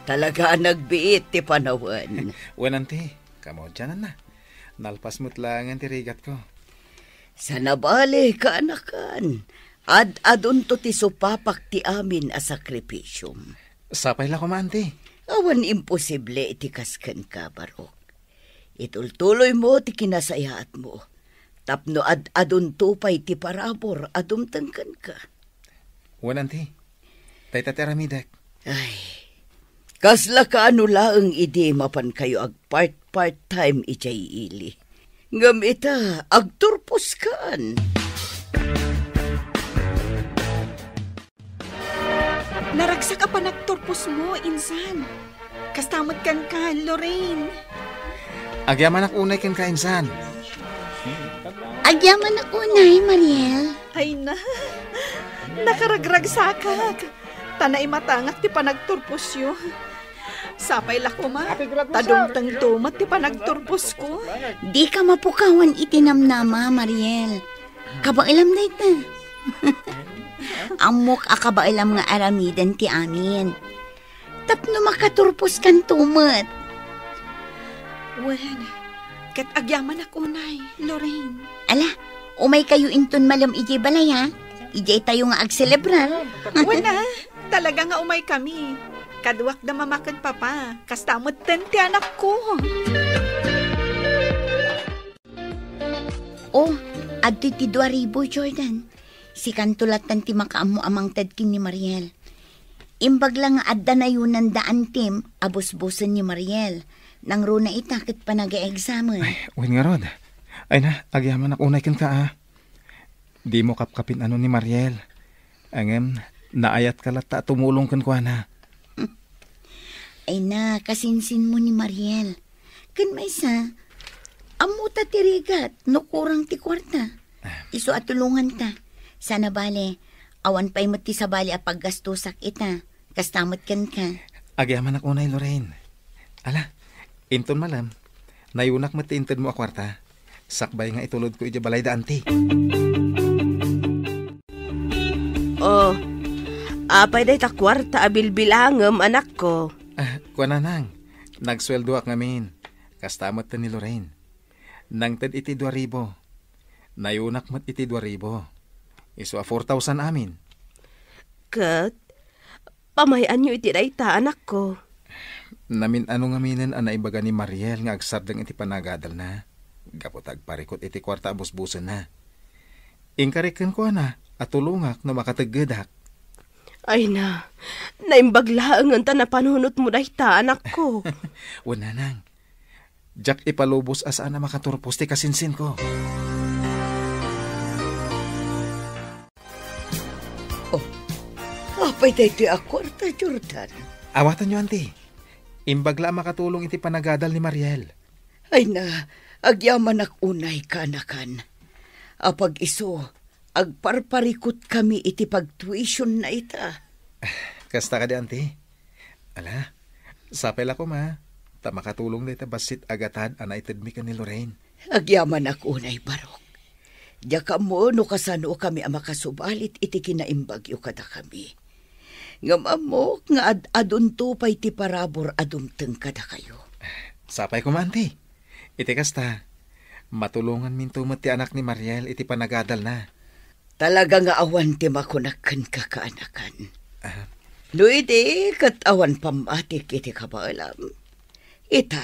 Talaga a nagbiit ti panawen. Wen, anti, kamaudiananna. Nalpas met laengen ti rigatko. Saan a bale, kaanakan. Ad-adunto ti supapak ti amin a sakripisiom. Sapay la koma, anti. Awan imposible iti kas kenka, Barok. Itultuloymo ti kinasayaatmo tapno ad-adunto pay ti parabur a dumteng kenka. Wen, anti. Dayta ti aramidek. Ay, kasla kaano laeng idi mapankayo agpart-part time idiay ili. Ngem ita, agturposkan. Naragsak a panagturposmo, insan. Kasta met kenka, Lorraine. Agyamanak unay kenka, insan. Agyamanak unay, Mariel. Ay na, nakaragragsakak. Ta naimatangak ti panagturposyo. Sapay la koma, ta dumtengto met ti panagturposko. Dika mapukawan iti namnama, Mariel. Kabaelam dayta. Ammok a kabaelam nga aramiden ti amin. Tapno makaturposkanto met. Wen, ket agyamanak unay, Lorraine. Ala, umaykayo inton malem idiay balay, ha? Idiay tayo nga agselebrar. Wen a, talaga nga umaykami. Kaduak da mama ken papa, kasta metten ti anakko. Oh, adtoy ti dua ribu, Jordan. Sikanto lattan ti makaammo a mangted ken ni Mariel. Imbag la nga adda nayunan da antim a busbusen ni Mariel. Nangruna ita ket panagaeksamen. Ay, wen ngarud. Ay na, agyamanak unay kenka, a. Dimo kapkapin-ano ni Mariel. Ngem, naayatka latta a tumulong kenkuana. Ay na, kasinsinmo ni Mariel. Ken maysa, ammota ti rigat no kurang ti kuarta. Isu a tulonganta. Sana bale, awan pay met ti sabali a paggastosak ita. Kasta met kenka. Agyamanak unay, Lorraine. Ala, inton malem, nayunak met ti intedmo a kuarta. Sakbay nga itulodko idiay balay da anti. Oh, apay dayta kuarta a bilbilangem, anakko? Ah, kuana, nang, nagsueldoak ngamin. Kasta met ni Lorraine. Nangted iti dua ribu. Nayunak met iti dua ribu. Isu a four thousand amin. Ket, pamay-anyo iti dayta, anakko? Namin-ano ngaminen a naibaga ni Mariel nga agsardeng iti panagadalna, gapu ta agparikut iti kuarta a busbusenna. Inkarik kenkuana a tulongak no makateggedak. Ay na, naimbag laengen ta napanunotmo dayta, anakko. Wen, nanang. Diak ipalubos a saan a makaturpos ti kasinsinko. Oh, apay daytoy a kuarta, Jordan? Awatanyo, anti. Imbag la a makatulong iti panagadal ni Mariel. Ay na, agyamanak unay, kaanakan. Apag-isu, agparparikutkami iti pagtuisionna ita. Kasta kadi, anti? Ala, sapay la koma, ta makatulong dayta bassit a gatad a naitedmi ken ni Lorraine. Agyamanak unay, barok. Diak ammo no kasanokami a makasubalit iti kinaimbagyo kadakami. Ngem ammok nga ad-adunto pay ti parabur a dumteng kadakayo. Sapay koma, anti. Iti kasta, matulonganminto met ti anak ni Mariel iti panagadalna. Talaga nga awan ti makunak kenka, kaanakan. Ah. No idi ket awan pammatik iti kabaelam, ita,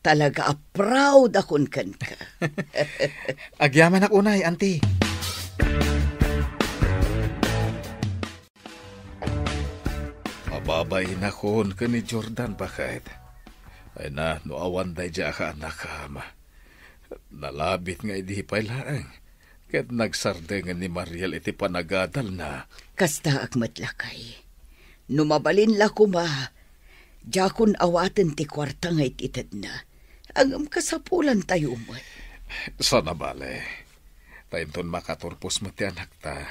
talaga a proud akon kenka. Agyamanak unay, anti. Mababainakon ken ni Jordan, baket. Ay na, no awan daydiay a kaanakam. Nalabit nga idi pay laeng, ket nagsardengen ni Mariel iti panagadalna. Kastaak met, lakay. No mabalin la koma, diakon awaten ti kuarta nga it-itedna. Ngem kasapulantayo met. Sana bale. Ta inton makaturpos met ti anakta,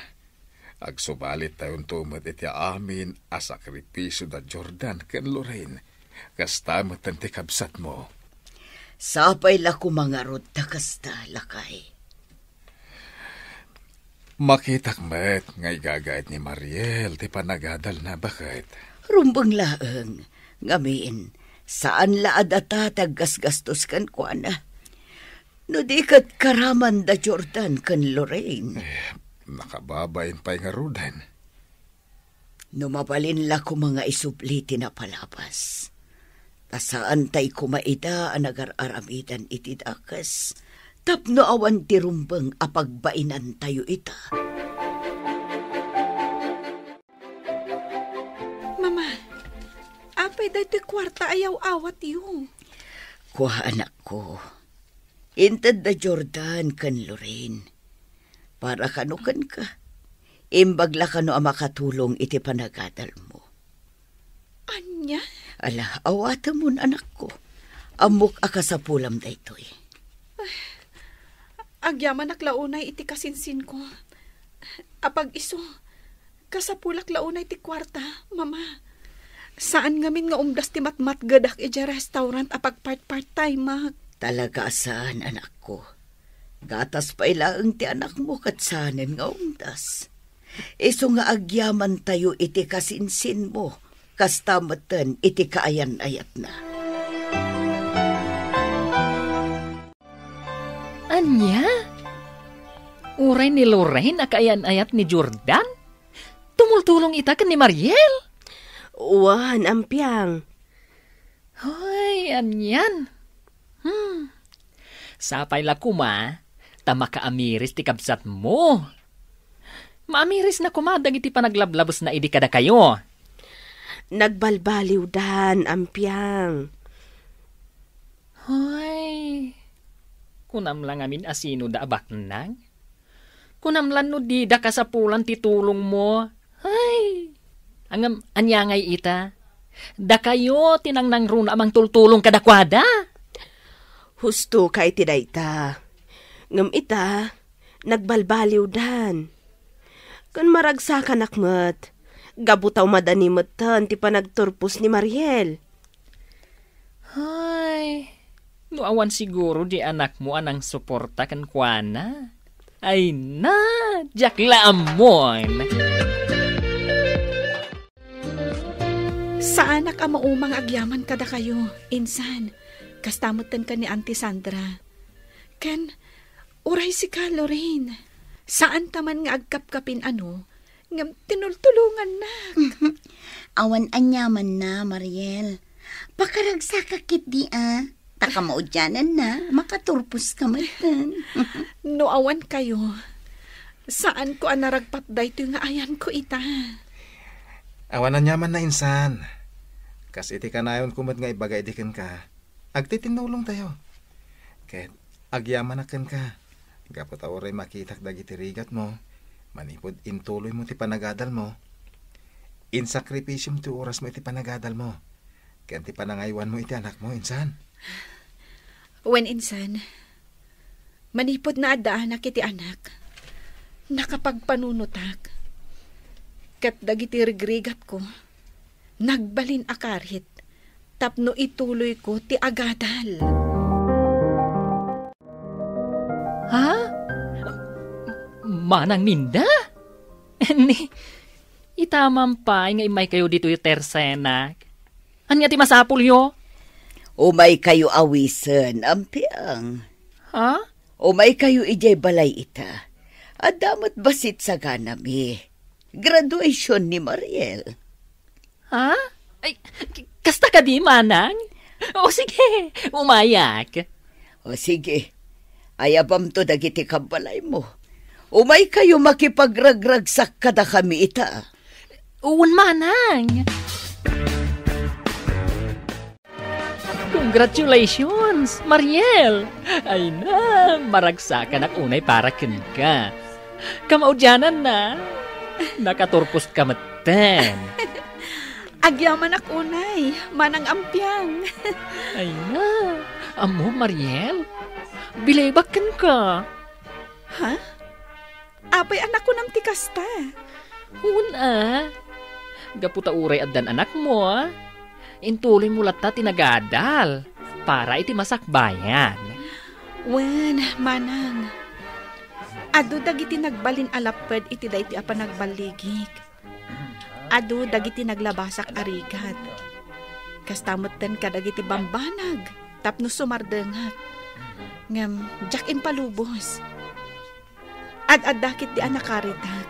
agsubalittayonto met iti amin a sakripisio da Jordan ken Lorraine. Kasta met ti kabsatmo. Sapay la koma ngarud ta kasta, lakay. Makitak met nga igagayat ni Mariel ti panagadalna, baket. Rumbeng laeng, ngamin, saan la a data ti aggasgastos kenkuana. No di ket karaman da Jordan ken Lorraine. Eh, nakababain pay ngaruden. No mabalin la koma nga isubli ti napalabas, ta saantay koma ida a nagar-aramidan iti dakes tapno awan ti rumbeng a pagbainantayo ita. Mama, apay daytoy kuarta a yaw-awatyo? Kua, anakko. Inted da Jordan ken Lorraine. Para kano kenka. Imbag la kano a makatulong iti panagadalmo. Ania? Ala, awatemon, anakko. Ammok a kasapulam daytoy. Agyamanak la unay iti kasinsinko. Apag-isu, kasapulak la unay ti kuarta, Mama. Saan ngamin nga umdas ti matmatgedak idiay restaurant a pagpart-part-time-ak. Talaga a saan, anakko. Gatas pay laeng ti anakmo ket saanen nga umdas. Isu nga agyamantayo iti kasinsinmo, kasta metten iti kaayan-ayatna. Ania? Uray ni Lorraine a kaayan-ayat ni Jordan? Tumultulong ita ken ni Mariel? Wen, ampiang. Hoy, anian? Hmm. Sapay la koma, ta makaamiris ti kabsatmo. Maamirisna koma dagiti panaglablabesna idi kadakayo. Nagbalbaliwdan, ampiang. Hoy, kunam la ngamin a sinoda a baknang? Kunam lan no dida kasapulan ti tulongmo? Ay, ngem ania ngay ita? Dakayo ti nangnangruna a mangtultulong kadakuada. Husto ka iti dayta. Ngem ita, nagbalbaliwdan. Ken maragsakanak met, gapu ta umadani metten ti panagturpos ni Mariel. Ay, no awan siguro di anakmo a nangsuporta kenkuana. Ay na, diak la ammon. Saanak a maumang agyaman kadakayo, insan. Kasta metten ken ni Auntie Sandra. Ken, uray sika, Lorraine. Saanta man nga agkapkapin, ano, ngem tinultulongannak. Awan aniamanna, Mariel. Pakaragsakak ketdi a. Ta kamaudiananna, makaturposka metten. No awan kayo, saanko a naragpat daytoy nga ayanko ita. Awan aniamanna, insan. Kas iti kanayonko met nga ibaga idi kenka, agtitinnulongtayo. Ket agyamanak kenka, gapu ta uray makitak dagiti rigatmo, manipud intuloymo ti panagadalmo. Insakripisiom ti orasmo iti panagadalmo, ken ti panangaywanmo iti anakmo, insan. Wen, insan, manipud naaddaanak iti anak, nakapagpanunotak. Ket dagiti rigrigatko, nagbalin a karit tapno ituloyko ti agadal. Ha? Manang Minda? Ni, itaman pay nga immaykayo ditoy tersenak. Ania ti masapulyo? Umaykayo awisen, ampiang. Ha? Umaykayo idiay balay ita. Adda met bassit saganami. Graduation ni Mariel. Ha? Ay, k-, kasta kadi, manang? O sige, umayak. O sige, ayabamto dagiti kabbalaymo. Umaykayo makipagragragsak kadakami ita. Wen, manang. Congratulations, Mariel! Ay na, maragsakanak unay para kenka. Kamaudiananna, nakaturposka metten. Agyamanak unay, manang ampiang. Ay na, ammo, Mariel, bilibak kenka. Ha? Apay a nakunam ti kasta? Wen a. Gapu ta uray addan anakmo, intuloymo latta ti nagadal para iti masakbayan. Wen, manang. Adu dagiti nagbalin a lapped iti daytoy a panagballigik. Adu dagiti naglabasak a rigat. Kasta metten kadagiti bambanag tapno sumardengak. Ngem diak impalubos. Ad-adda ketdi a nakaritak.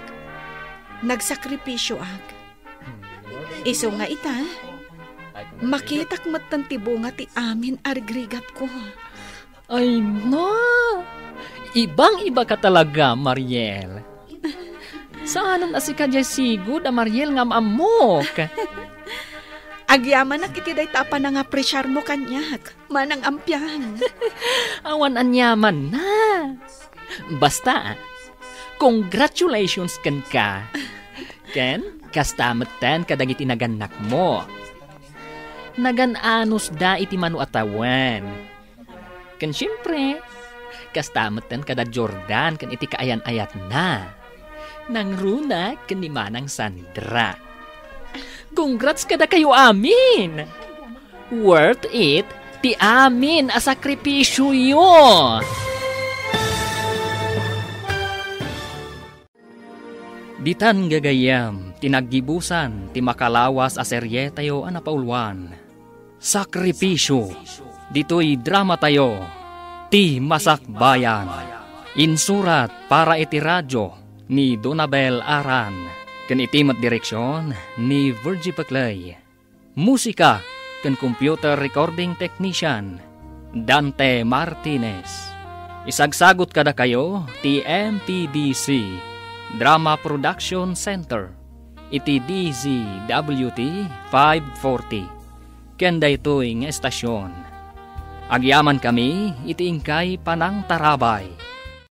Nagsakripisioak. Isu nga ita, makitak metten ti bunga ti amin a rigrigatko. Ay na! Ibang-iba ka talaga, Mariel. Saanen a sika diay sigud a Mariel nga am-ammok. Agyamanak iti dayta a panangapresiarmo kaniak, manang ampiang. Awan aniamanna. Basta, congratulations kenka. Ken, kasta metten kadagiti nagannakmo. Nagan-anusda iti mano a tawen. Ken siempre, kasta metten kada Jordan ken iti kaayan-ayatna. Nangruna ken ni Manang Sandra. Congrats kadakayo amin! Worth it ti amin a sakripisyoyo! Ditan gagayyem ti naggibusan ti makalawas a serietayo a napauluan, Sakripisyo. Ditoy dramatayo, Ti Masakbayan. Insurat para iti radyo ni Donabel Aran, ken iti met direksyon ni Virgie Peclay. Musika ken computer recording technician, Dante Martinez. Isagsagot kadakayo ti M P D C Drama Production Center iti D Z W T five forty. Ken daytoy nga estasyon, agyamankami iti inkay panangtarabay.